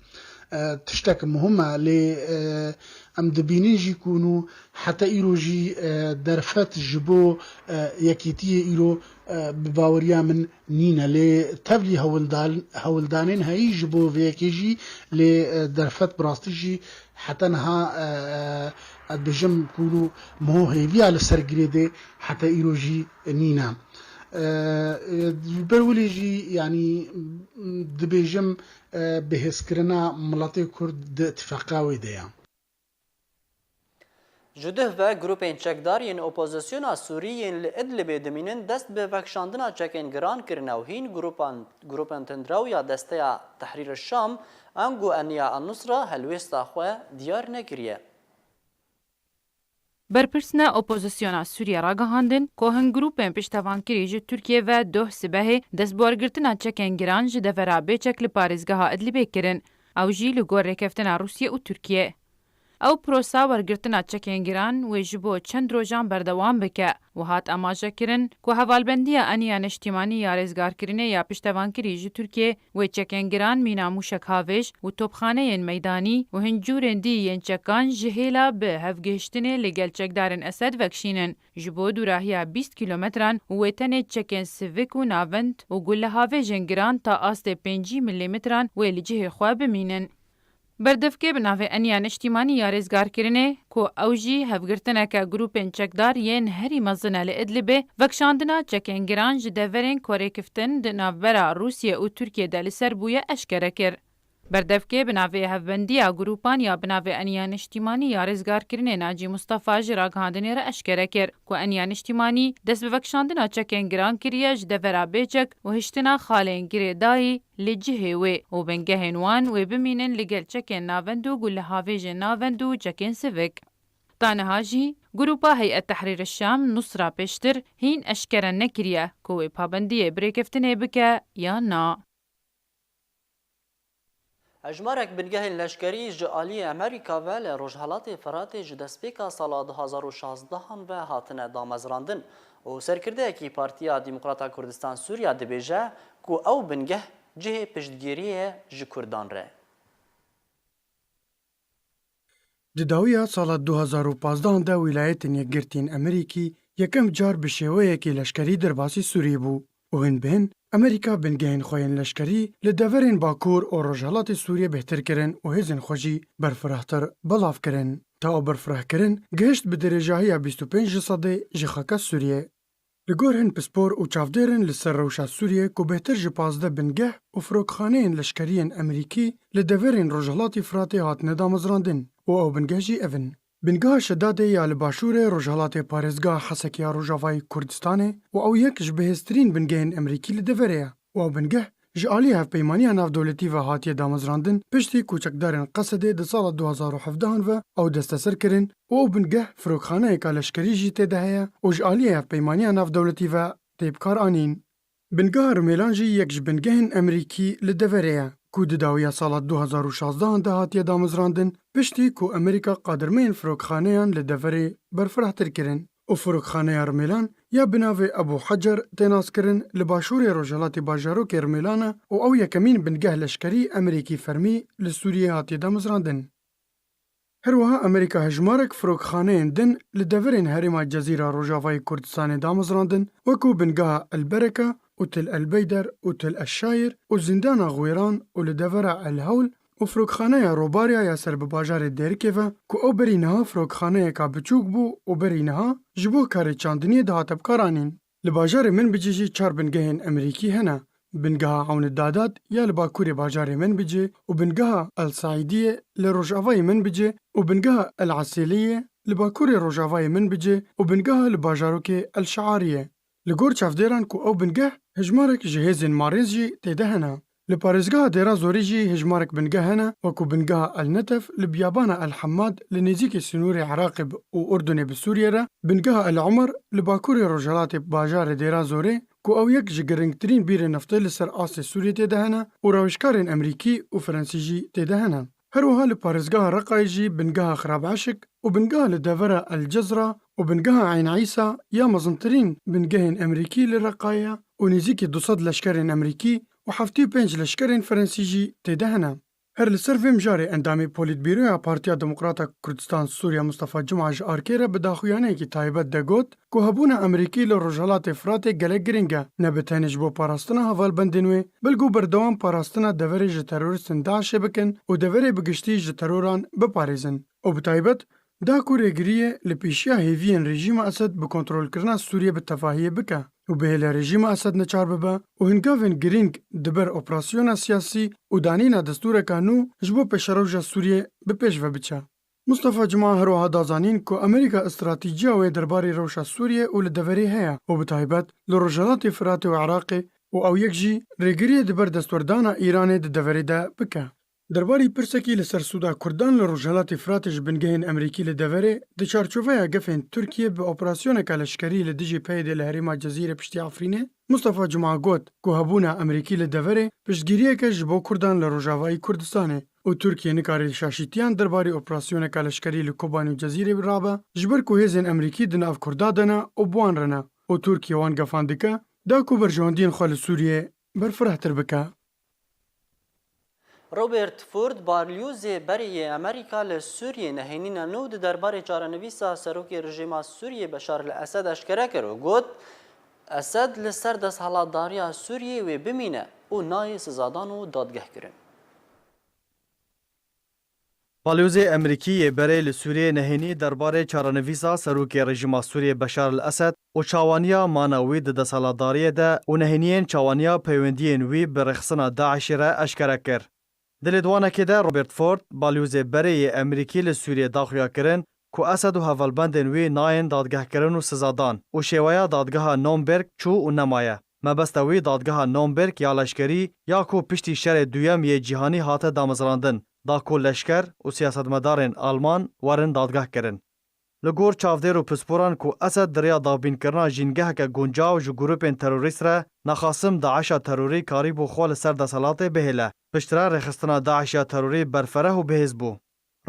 e, tiştek muhim e, lê, e, em dibînin jî ku nû heta îro jî, e, derfet ji bo, e, yekîtiyê îro, e, bi baweriya min nîne. Lê tevlî hewldan-, hewldanên heyî ji bo vê yekê jî, lê, e, derfet bi rastî jî heta niha, e, e, ez dibêjim ku nû miho hêviya li ser girêdê heta îro jî nîne. E, e, ji ber wilê jî, yanî, dibêjim, e, bihêzkirina miletê Kurd di îtifaqa wê de ye. Ji duh ve grûpên çekdar yên opozisyona Sûrî yên li Idlibê dimînin dest bi vekişandina çekên giran kirine û hîn grûpan, grûpên tundrew ya Desteya Tehrîr Şam, ango Eniya An-Nusra helwêsta xwe diyar nekiriye. Berpirsna opozisyona Sûriye ragihandin ku hin grûpên piştevankirî ji Tirkiye ve doh sibehê dest bi wergirtina çekên giran ji devera bêçek li parêzgeha Idlibê kirin. Ew jî li gor rêkeftina Rûsye û Tirkiye. Ew prosa wergirtina çekên giran wê ji bo çend rojan berdewam bike û hat amajekirin ku hevalbendiya Eniya Niştîmanî ya Rêzgarkirinê ya Piştevankirî ji Tirkiye wê çekên giran mîna mûşekhavêj û topxaneyên meydanî û hin cûrên dî yên çekan ji hêla bi hevgihiştinê li gel çekdarên Esed vekişînin, ji bo dûrahiya bîst kîlometran û wê tenê çekên sivik û navend û gulehavêjên giran ta astê pêncî milîmetran wê li cihê xwe bimînin. Berdevkê bi navê Eniya Niştîmanî ya Rêzgarkirinê, ku ew jî hevgirtineke grûpên çekdar yên herî mezin e li Idlibê, vekişandina çekên giran ji deverên ku rêkeftin di navbera Rûsye û Tirkiye de li ser bûye, eşkere kir. Berdevkê bi navê Hevbendiya Grûpan ya bi navê Eniya Niştîmanî ya Rêzgarkirinê Nacî Mustafa ji ragihandinê re eşkere kir ku Eniya Niştîmanî dest bi vekişandina çekên giran kiriye ji devera bêçek û hiştina xalên girêdayî li cihê wê û bingehên wan wê bimînin li gel çekên navend û gulehavêjên navend û çekên sivik. Ta niha jî Grûpa Heyet Tehrîr Şam, Nusra, pêştir hîn eşkere nekiriye ku wê pabendiyê bi rêkeftinê bike yan na. Hejmarek bingehên leşkerî ji aliyê Amerîka ve li Rojhelatê Firatê ji destpêka sala du hazar û şazdehan ve hatine damezrandin û serkirdeyekî Partiya Demokrata Kurdistan Sûriya dibêje ku ew bingeh cihê piştgiriyê ye ji Kurdan re. Di dawiya sala du hazar û pazdehan de Wîlayetên Yekgirtî yên Amerîkî yekem car bi şêweyekî leşkerî derbasî Sûriyê bû û hin bi hin Amerîka bingehên xwe yên leşkerî li deverên Bakur û Rojhelatê Sûriyê bêhtir kirin û hêzên xwe jî berfirehtir belav kirin. Ta ew berfirehkirin gihişt bi dirêjahiya bîst û pênc ji sedê ji xaka Sûriyê. Li gor hin pispor û çavdêr in li ser rewşa Sûriyê ku bêhtir ji pazdeh bingeh û firokxaneyên leşkerî yên Amerîkî li deverên Rojhilatê Firatê hatine damezrandin û ew bingeh jî ev in. Bingeha Şedadê ya li başûrê rojhilatê parêzgeha Hesekê ya Rojavayê Kurdistanê û ew yek ji bihêztirîn bingehên Amerîkî li deverê ye û ew bingeh ji aliyê Hevpeymaniya Navdewletî ve hatiye damezrandin, piştî ku çekdarên Qesedê di sala du hazar û hevdehan ve ew desteser kirin û ew bingeh firokxaneyeka leşkerî jî tê de heye û ji aliyê Hevpeymaniya Navdewletî ve tê bikaranîn. Bingeha Rumêlan jî yek ji bingehên Amerîkî li deverê ye ku di dawiya sala du hazar û şazdehan de hatiye damezrandin, piştî ku Amerîka qadirmeyên firokxaneyan li deverê berfirehtir kirin û firokxaneya Rimêlan ya bi navê Ebû Hecer tê naskirin li başûrê rojhilatê bajarokê Rimêlan e û ew yekemîn bingeh leşkerî Amerîkî fermî li Sûriyê hatiye damezrandin. Her wiha Amerîka hejmarek firokxaneyên din li deverên herêma Cezîra Rojavayê Kurdistanê damezrandin, wekû bingeha El Bereka û Til El Beyder û Til El Şayir û zîndana Xwêran û li devera El Hewl û firokxaneya Robarya ya ser bi bajarê Dêrikê ve, ku ew berî niha firokxaneyeka biçûk bû û berî niha ji bo karê çandiniyê dihate bikaranîn. Li bajarê Minbicê jî çar bingehên Amerîkî hene. Bingeha Ewn Dadat ya li bakurê bajarê Minbicê û bingeha El Saîdiyê li rojavayê Minbicê û bingeha El Esêliyê li bakurê rojavayê Minbicê û bingeha li bajarokê El Şeariyê. Li gor çavdêran ku ew bingeh hejmarek ji hêzên marêz jî tê de hene. Li parêzgeha Dêra Zorê jî hejmarek bingeh hene, wekû bingeha El Netef li biyabana El Hemad li nêzîkî sînorê Iraqê bi, û Urdunê bi Sûriyê re, bingeha El Omer li bakurê rojhilatê bajarê Dêra Zorê, ku ew yek ji giringtirîn bîrên neftê li ser astê Sûriyê tê de hene û rawêjkarên Amerîkî û Fransî jî tê de hene. Her wiha li parêzgeha Reqayê jî bingeha Xirab Eşik û bingeha li devera El Cezra û bingeha Eyn Îsa ya mezintirîn bingehên Amerîkî li Reqayê ye û nêzîkî du sed leşkerên Amerîkî û heftê û pênc leşkerên Fransî jî tê de hene. Her li ser vê mijarê endamê Polîtbîroya Partiya Demokrata Kurdistan Sûriya Mustafa Cuma ji Arkê re bi daxuyaniyekî taybet de got ku hebûna Amerîkî li Rojhilatê Firatê gelek girîng e, ne bi tenê ji bo parastina hevalbendên wê, belkû berdewam parastina deverê ji terorîstên DAIŞê bikin û deverê bi giştî ji teroran biparêzin. Û bi taybet da ku rêgiriyê li pêşiya hêviyên rejîma Esed bi kontrolkirina Sûriyê bi tevahiyê bike û bihêle rejîma Esed neçar bibe û hingavên girîng di ber operasyona siyasî û danîna destûreka nû ji bo pêşerewja Sûriyê bi pêş ve biçe. Mustafa Cuma her wiha da zanîn ku Amerîka stratîjiya wê derbarê rewşa Sûriyê û li deverê heye û bi taybet li Rojhilatê Firatê û Iraqê û ew yek jî rêgiriyê di ber destwerdana Îranê di deverê de bike. Derbarî pirsekî li ser sûda Kurdan li Rojhilatê Firatê ji bingehên Amerîkî li deverê, di çarçoveya gefên Tirkiyê bi operasyoneke leşkerî li dijî PYD'ê li herêma Cezîrê piştî Efrînê, Mustafa Cuma got ku hebûna Amerîkî li deverê piştgiriyeke ji bo Kurdan li Rojavayî Kurdistanê û Tirkiye nikare şaşîtiyan derbarî operasyoneke leşkerî li Kobanê û Cezîrê rabe, ji ber ku hêzên Amerîkî di nav Kurda de ne û bi wan re ne û Tirkiye wan gefan dike, da ku berjewendiyên xwe li Sûriyê berfirehtir bike. Robert Ford, balyozê berê yê Amerîka li Sûriyê nehênîna nû di derbarê çarenivîsa serokê rejîma Sûriyê Beşar el Esed eşkere kir û got, Esed li ser desthilatdariya Sûriyê wê bimîne û nayê sizadan û dadgehkirin. Balyozê Amerîkî yê berê li Sûriyê nehênî derbarê çarenivîsa serokê rejîma Sûriyê Beşar el Esed û çawaniya mana wî di desthilatdariyê de û nehêniyên çawaniya peywendiyên wî bi rêxistina DAIŞê re eşkere kir. Di lêdwanekê de Robert Ford, balyozê berê yê Amerîkî li Sûriyê da xuya kirin ku Esed û hevalbendên wî nayên dadgehkirin û sizadan û şêweya dadgeha Nürnberg çû û nemaye. Mebesta wî dadgeha Nürnberg ya leşkerî ya ku piştî Şerê Duyem yê Cîhanî hate damezrandin, da ku leşker û siyasetmedarên Alman werin dadgehkirin. Li gor çavdêr û pisporan ku Esed di rêya dabînkirina jîngeheke guncaw ji grûpên terorîst re, nexasim DAIŞa terorî karîbû xwe li ser desthilatê bihêle, piştre rêxistina DAIŞ ya terorî berfereh û bihêz bû.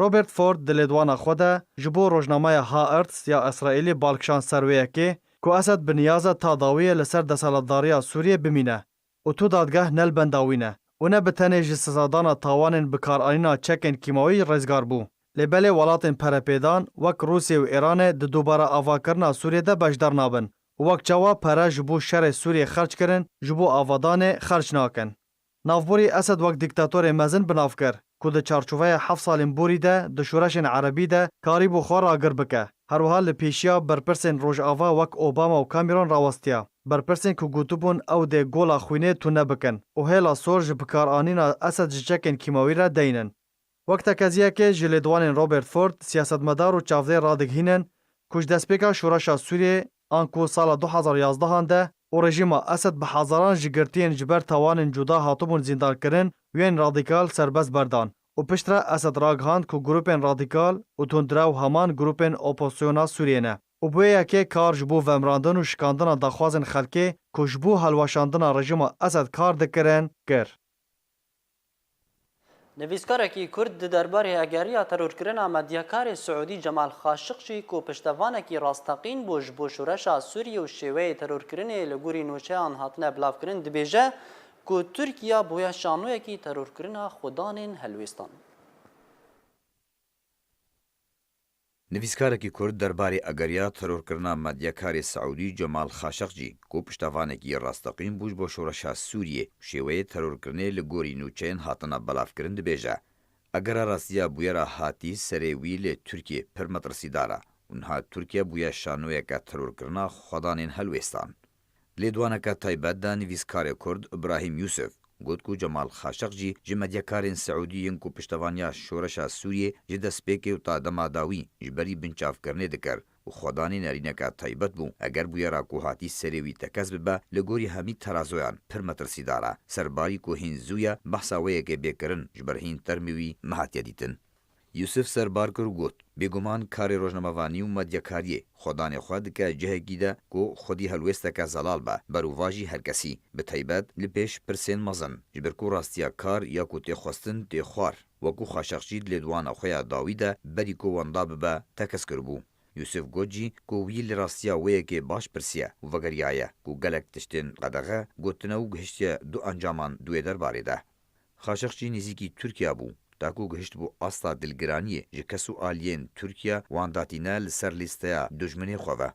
Robert Ford di lêdwana xwe de ji bo rojnameya Haaretz ya Îsraîlî bal kişand ser wê yekê ku Esed bi niyaz e ta dawiyê li ser desthilatdariya Sûriyê bimîne û tu dadgeh ne li benda wî ne û ne bi tenê ji sizadana tawanên bikaranîna çekên kîmawî rêzgar bû. Lê belê welatên perepêdan wek Rûsya û Îranê di dubare avakirina Sûriyê de beşdar nabin û wek çawa pere ji bo şerê Sûriyê xerc kirin, ji bo avadanê xerc nakin. Navborî Esed wek dîktatorê mezin bi nav kir, ku di çarçoveya heft salên borî de di şoreşên erebî de karîbû xwe ragir bike. Her wiha li pêşiya berpirsên Rojava wek Obama û Cameron rawestiya. Berpirsên ku gotibûn ew dê gola xwînê tune bikin û hêla sor ji bikaranîna Esed ji çekên kîmawî re deynin. Wek tekeziyekê ji lêdwanên Robert Ford, siyasetmedar û çavdêr radigihînin ku ji destpêka şoreşa Sûriyê, anku sala du hazar yazdehan de û rejîma Esed bi hezaran ji girtiyên ji ber tawanên cuda hatibûn zîndankirin û yên radîkal serbest berdan û piştre Esed ragihand ku grûpên radîkal û tundrew heman grûpên opozisyona Sûriyê ne û bi wê yekê kar ji bo vemirandin û şikandina daxwazên xelkê ku ji bo hilweşandina rejîma Esed kar dikirin, kir. Nivîskarekî Kurd di derbarê egeriya terorkirina medyakarê Siûdî Cemal Xaşiqçî ku piştevanekî rasteqîn bû ji bo şoreşa Sûriyê û şêweyê terorkirinê li gorî nûçeyan hatine bilavkirin dibêje ku Tirkiye bûye şanoyekî terorkirina xwedanên helwêstan. Nivîskarekî Kurd derbarê egeriya terorkirina medyakarê Siûdî Cemal Xaşiqçî ku piştevanekî rasteqîn bû ji bo şoreşa Sûriyê û şêweyê terorkirinê li gorî nûçeyên hatine belavkirin dibêje, egera rastiya bûyera hatî serê wî li Tirkiyê pir metirsîdar e û niha Tirkiye bûye şanoyeke terorkirina xwedanên helwêstan. Lêdwaneke taybet de nivîskarê Kurd Îbrahîm Yûsif got ku Cemal Xaşiqçî ji medyakarên Siûdî yên ku piştevaniya şoreşa Sûriyê ji destpêkê û ta dema dawî ji berî binçavkirinê dikir û xwedanî nerîneke taybet bû, eger bûyera ku hatî serê wî tekez bibe, li gorî hemî terazoyan pir metirsîdar e. Serbarî ku hîn zû ye behsa wê yekê bê kirin, ji ber hîn termê wî nehatiye dîtin. Yûsif serbar kir û got, bêguman karê rojnamevanî û medyakariyê xwedanê xwe dike cihekî de ku xwedî helwêsteke zelal be, berovajî herkesî, bi taybet li pêş pirsên mezin, ji ber ku rastiya kar ya ku tê xwestin tê xwar, wekû Xaşiqçî di lêdwana xwe ya dawî de berî ku wenda bibe tekez kiribû. Yûsif got jî ku wî li rastiya wê yekê baş pirsiye û vegeriyaye ku gelek tiştên qedexe gotine û gihiştiye du encaman di wê derbarê de. Xaşiqçî nêzîkî Tirkiye bû, ta ku gihiştibû asta dilgiraniyê ji kes û aliyên Tirkiye wan datîne li ser lîsteya dijminê xwe ve.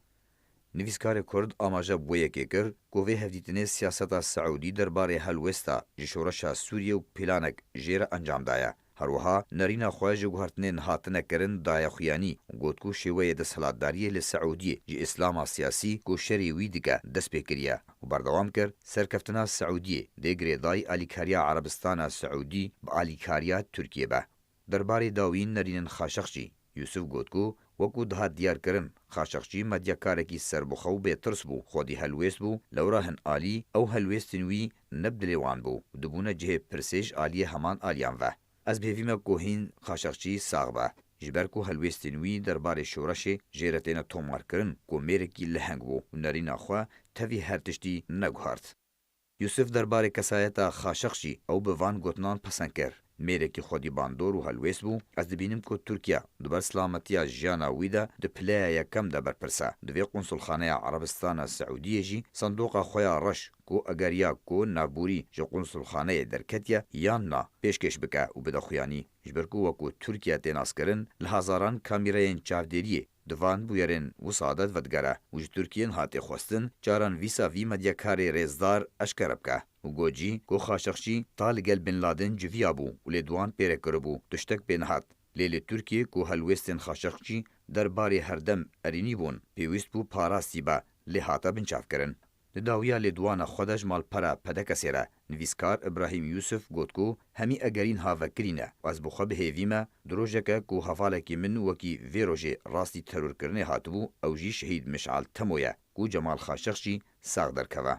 Nivîskarê Kurd amaje bi wê yekê kir ku vê hevdîtinê siyaseta Siûdî derbarê helwêsta ji şoreşa Sûriyê û pîlanek jê re encam daye. Her wiha nerîna xwe ji guhertinên hatine kirin daye xuyanî û got ku şêweyê desthilatdariyê li Siûdiyê ji Îslama siyasî ku şerê wî dike dest pê kiriye û berdewam kir, serkeftina Siûdiyê dê girêdayî alîkariya Erebistana Siûdî bi alîkariya Tirkiyê be. Derbarê dawî nerînên Xaşiqçî, Yûsif got ku wekû dihat diyarkirin, Xaşiqçî medyakarekî serbixwe û bêtirs bû, xwedî helwêst bû, lewra hin alî ew helwêstên wî ne bi dilê wan bû û dibûne cihê pirsê ji aliyê heman aliyan ve. Ez bi hêvî me ku hîn Xaşiqçî sax be, ji ber ku helwêstên wî derbarê şoreşê jê re têne tomarkirin ku mêrekî leheng bû û nerîna xwe tevî her tiştî neguhert. Yûsif derbarê kesayeta Xaşiqçî ew bi van gotinan pesend kir. Mêrekî xwedî bandor û helwêst bû. Ez dibînim ku Tirkiye di ber silametiya jiyana wî de di pileya yekem de berpirs e. Divê Qunsulxaneya Erebistana Siûdiyê jî sindoqa xwe ya reş ku egeriya ku navborî ji Qunsulxaneyê derketiye yan na pêşkêş bike û bide xuyanî. Ji ber ku wekû Tirkiye tê naskirin, li hezaran kamîreyên çavdêriyê di van bûyerên wisa de vedigere û ji Tirkiyê niha tê xwestin çaran vîsa vî medyakarê rêzdar eşkere bike û got jî ku Xaşiqçî ta li gel Bin Laden civiya bû û lêdwan pê re kiribû, tiştek pê nehat. Lê li Tirkiyê ku helwêstên Xaşiqçî derbarê herdem erênî bûn, pêwîst bû parastî be, lê hate binçavkirin. Di dawiya lêdwana xwe de ji malpera P D K'ê re nivîskar Îbrahîm Yûsif got ku hemî egerî niha vekirî ne û ez bi xwe bi hêvî me di rojeke ku hevalekî min wekî vê rojê rastî terorkirinê hatibû, ew jî şehîd Mişal Temo ye ku Cemal Xaşiqçî sax derkeve.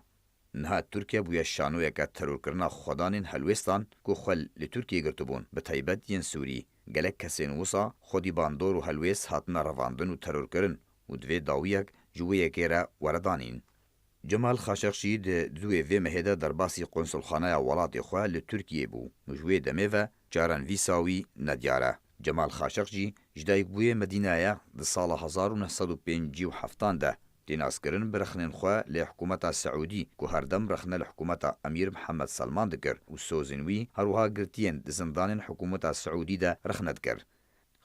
Niha Tirkiye bûye şanoyeke terorkirina xwedanên helwêstan ku xwe li Tirkiyê girtibûn, bi taybet yên Sûrî. Gelek kesên wisa xwedî bandor û helwêst hatine revandin û terorkirin û divê dawiyek ji wê yekê re were danîn. Cemal Xaşiqçî di duwê vê mehê de derbasî qunsulxaneya welatê xwe li Tirkiyê bû û ji wê demê ve çaran vîsa wî nediyar e. Cemal Xaşiqçî ji dayikbûyê Medînayê di sala hezar û neh sed û pêncî û heftan de tê naskirin bi rexnên xwe lê hikûmeta Siûdî ku herdem rexne li hikûmeta Emîr Mihemed Selman dikir û sozên wî her wiha girtiyên di zindanên hikûmeta Siûdî de rexne dikir.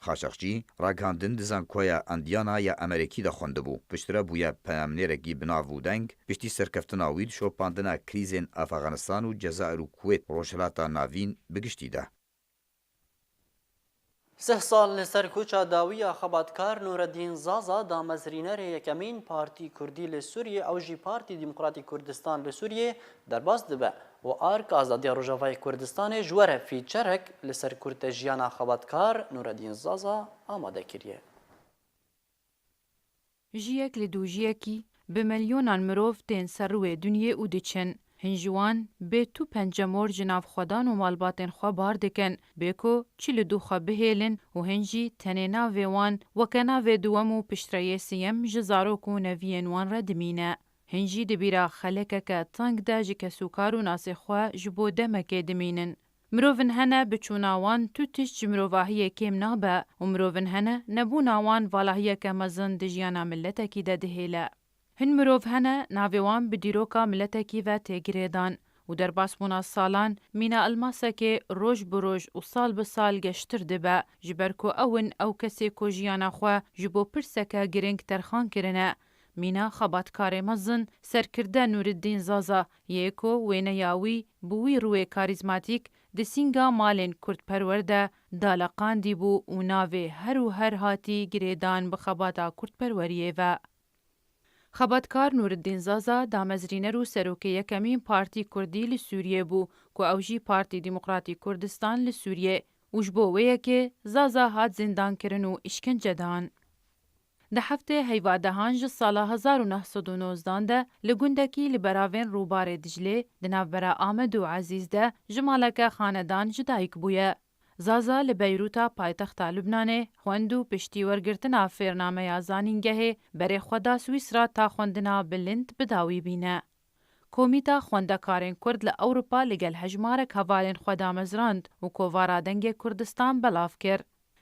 Xaşiqçî ragihandin di Zankoya Endiyana ya Emerêkî de xwendibû. Piştre bûye peyamnêrekî bi nav û deng, piştî serkeftina wî di şopandina krîzên Afganistan û Cezayir û Kuwêt, Rojhilata Navîn bi giştî de. Sih sal li ser koça dawî ya xebatkar Nureddîn Zaza, damezrînerê yekemîn Partî Kurdî li Sûriyê, ew jî Partî Demokratîk Kurdistan li Sûriyê, derbas dibe û ARK, Azadiya Rojavayê Kurdistanê, ji we re fîçerek li ser kurtejiyana xebatkar Nureddîn Zaza amade kiriye. Jiyek li dûjiyekî bi milyonan mirov tên ser rûyê dinyê û diçin. Hin ji wan bê tu pencemor ji nav xwedan û malbatên xwe bar dikin, bê ku çi li dû xwe bihêlin û hin jî tenê navê wan weke navê duwem û piştre yê siyem ji zarok û neviyên wan re dimîne. Hin jî di bîra xelekeke teng de ji kesûkar û nasê xwe ji bo demekê dimînin. Mirovin hene bi çûna wan tu tişt ji mirovahiyê kêm nabe û mirovin hene nebûna wan valahiyeke mezin di jiyana miletekî de dihêle. Hin mirov hene navê wan bi dîroka miletekî ve tê girêdan û derbasbûna salan mîna elmasekê roj bi roj û sal bi sal geştir dibe, ji ber ku ew in ew kesê ku jiyana xwe ji bo pirseke girîng terxan kirine. Mîna xebatkarê mezin, serkirde Nûriddîn Zaza yê ku wêneya wî bi wî rûyê karîzmatîk di sînga malên kurdperwer de daleqandî bû û navê her û her hatî girêdan bi xebata kurdperweriyê ve. Xebatkar Nûriddîn Zaza damezrîner û serokê yekemîn partî kurdî li Sûriyê bû, ku ew jî Partî Demokratîk Kurdistan li Sûriyê û ji bo wê yekê Zaza hat zindankirin û îşkencedan. Di heftê heyva dehan ji sala hezar û neh sed û nozdan de li gundekî li beravên rûbarê Diclê di navbera Amed û Ezîz de ji maleke xanedan ji dayik bûye. Zaza li Beyrûta paytexta Lubnanê xwend û piştî wergirtina fêrnameya zanîngehê berê xwe da Swîsra ta xwendina bilind bi dawî bîne. Komîta Xwendekarên Kurd li Ewropa li gel hejmarek hevalên xwe damezrand û Kovara Dengê Kurdistan belav kir.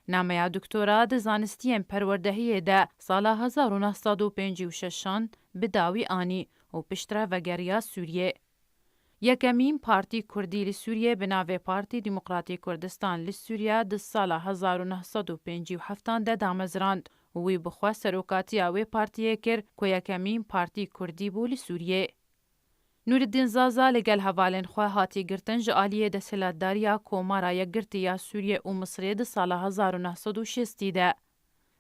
Nameya doktora di zanistiyên perwerdehiyê de sala hezar û neh sed û pêncî û şeşan bi dawî anî û piştre vegeriya Sûriyê. Yekemîn partî kurdî li Sûriyê bi navê Partî Demokratîk Kurdistan li Sûriya di sala hezar û neh sed û pêncî û heftan de damezrand û wî bi xwe serokatiya wê partiyê kir ku yekemîn partî kurdî bû li Sûriyê. Nûriddîn Zaza li gel hevalên xwe hatî girtin ji aliyê desthilatdariya Komara Yekgirtî ya Sûriyê û Misirê di sala hezar û neh sed û şêstî de.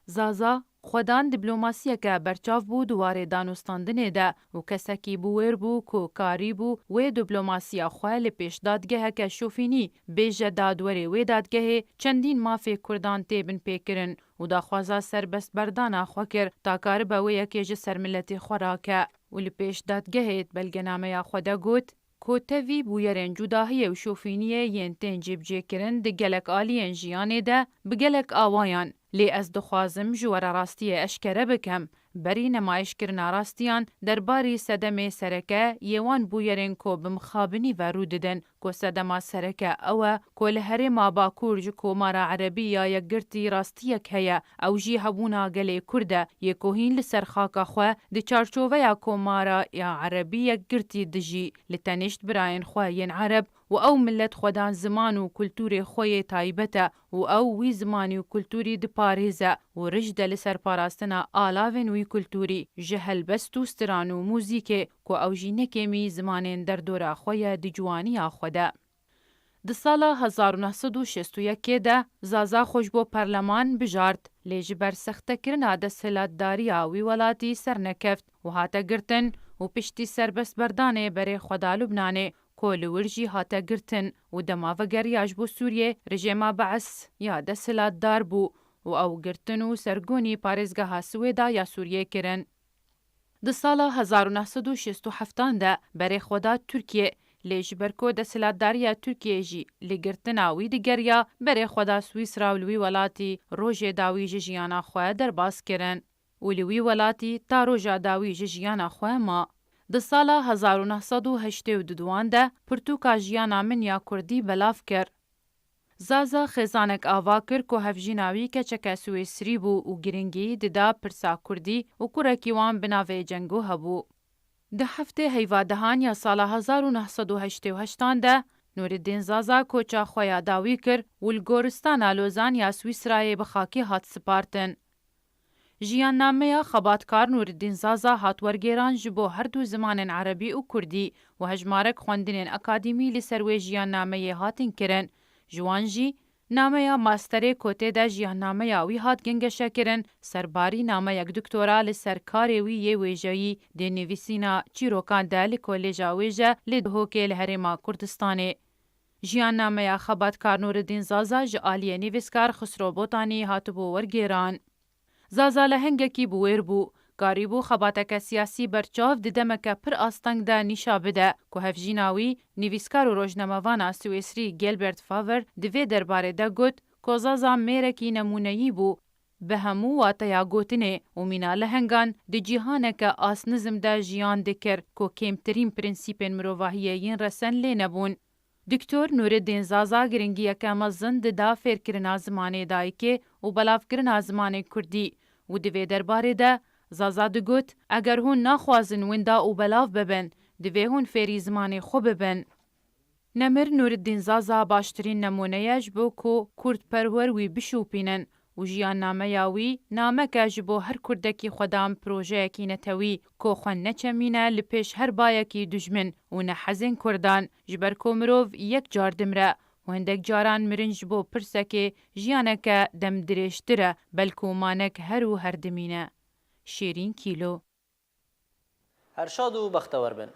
Zaza, xwedan diplomasiyeke berçav bû di warê danûstandinê de û kesekî bi wêr bû ku karîbû wê diplomasiya xwe li pêş dadgeheke şofînî bêje dadwerê wê dadgehê çendîn mafê Kurdan tê binpêkirin û daxwaza serbestberdana xwe kir ta karibe wê yekê ji ser miletê xwe rake û li pêş dadgehê di belgenameya xwe de got, ku tevî bûyerên cudahiyê û şofîniyê yên tên cêbicêkirin di gelek aliyên jiyanê de bi gelek awayan, lê ez dixwazim ji we re rastiyê eşkere bikim. Berî nemayişkirina rastiyan derbarî sedemê sereke yê wan bûyerên ku bi mixabinî ve rû didin, ku sedema sereke ew e ku li Herêma Bakur ji Komara Erebî ya Yekgirtî rastiyek heye, ew jî hebûna gelê Kurd e, yê ku hîn li ser xaka xwe di çarçoveya Komara ya Erebî Yekgirtî dijî, li tenişt birayên xwe yên Ereb û ew milet xwedan ziman û kultûrê xwe yê taybet e û ew wî zimanî û kultûrî diparêze û rij de li ser parastina alavên wî kultûrî ji helbest û stiran û muzîkê ku ew jî ne kêmî zimanên derdora xwe ye di ciwaniya xwe de. Di sala hezar û neh sed û şêst û yekê de Zaza xwe ji bo perleman bijart, lê ji ber sextekirina desthilatdariya wî welatî sernekeft û hate girtin û piştî serbestberdanê berê xwe da Lubnanê, ku li wir jî hate girtin û dema vegeriya ji bo Sûriyê rejêma Bees ya desthilatdar bû û ew girtin û sergonî parêzgeha Swêda ya Sûriyê kirin. Di sala hezar û neh sed û şêst û heftan de berê xwe da Tirkiyê, lê ji ber ku desthilatdariya Tirkiyê jî li girtina wî digeriya, berê xwe da Swîsra û li wî welatî rojê dawî ji jiyana xwe derbas kirin û li wî welatî ta roja dawî ji jiyana xwe ma. Di sala hezar û neh sed û heştê û duduan de pirtûka Jiyana Min ya Kurdî belav kir. Zaza xêzanek ava kir ku hevjîna wî keçeke Swêsrî bû û girîngî dida pirsa kurdî û kurekî wan bi navê Cengo hebû. Di heftê heyva dehan ya sala hezar û neh sed û heştê û heştan de Nûriddîn Zaza koça xwe ya dawî kir û li goristana Lozan ya Swîsrayê bi xakê hat sipartin. Jiyannameya xebatkar Nûriddîn Zaza hat wergêran ji bo her du zimanên erebî û kurdî û hejmarek xwendinên akademî li ser wê jiyannameyê hatin kirin. Ji wan jî nameya masterê ku tê de jiyannameya wî hat gengeşekirin, serbarî nameyek doktora li ser karê wî yê wêjeyî dê nivîsîna çîrokan de li Kolêja Wêje li Duhokê li Herêma Kurdistanê. Jiyannameya xebatkar Nûriddîn Zaza ji aliyê nivîskar Xisro Botanî hatibû wergêran. Zaza lehengekî bi wêr bû. Karîbû xebateke siyasî berçav di demeke pir asteng de nîşa bide ku hevjîna wî, nivîskar û rojnamevana Swêsrî Gilbert Faber di vê derbarê de got ku Zaza mêrekî nemûneyî bû. Bi hemû wateya gotinê û mîna lehengan di cîhaneke ast nizm de jiyan dikir ku kêmtirîn prensîpên mirovahiyê yên resen lê nebûn. Doktor Nûreddîn Zaza giringiyeke mezin dida fêrkirina zimanê dayikê û belavkirina zimanê kurdî û di vê derbarê de Zaza digot, eger hûn naxwazin winda û belav bibin, divê hûn fêrî zimanê xwe bibin. Nemir Nûreddîn Zaza baştirîn nemûne ye ji bo ku kurdperwer wî bişopînin û jiyannameya wî nameke ji bo her kurdekî xwedan projeyekî netewî ku xwe neçemîne li pêş her bayekî dijmin û nehezên kurdan, ji ber ku mirov yek car dimre û hindek caran mirin ji bo pirsekê jiyaneke demdirêjtir e, belkû manek her û her dimîne. Şêrîn Kîlo. Her şad û bextewer bin.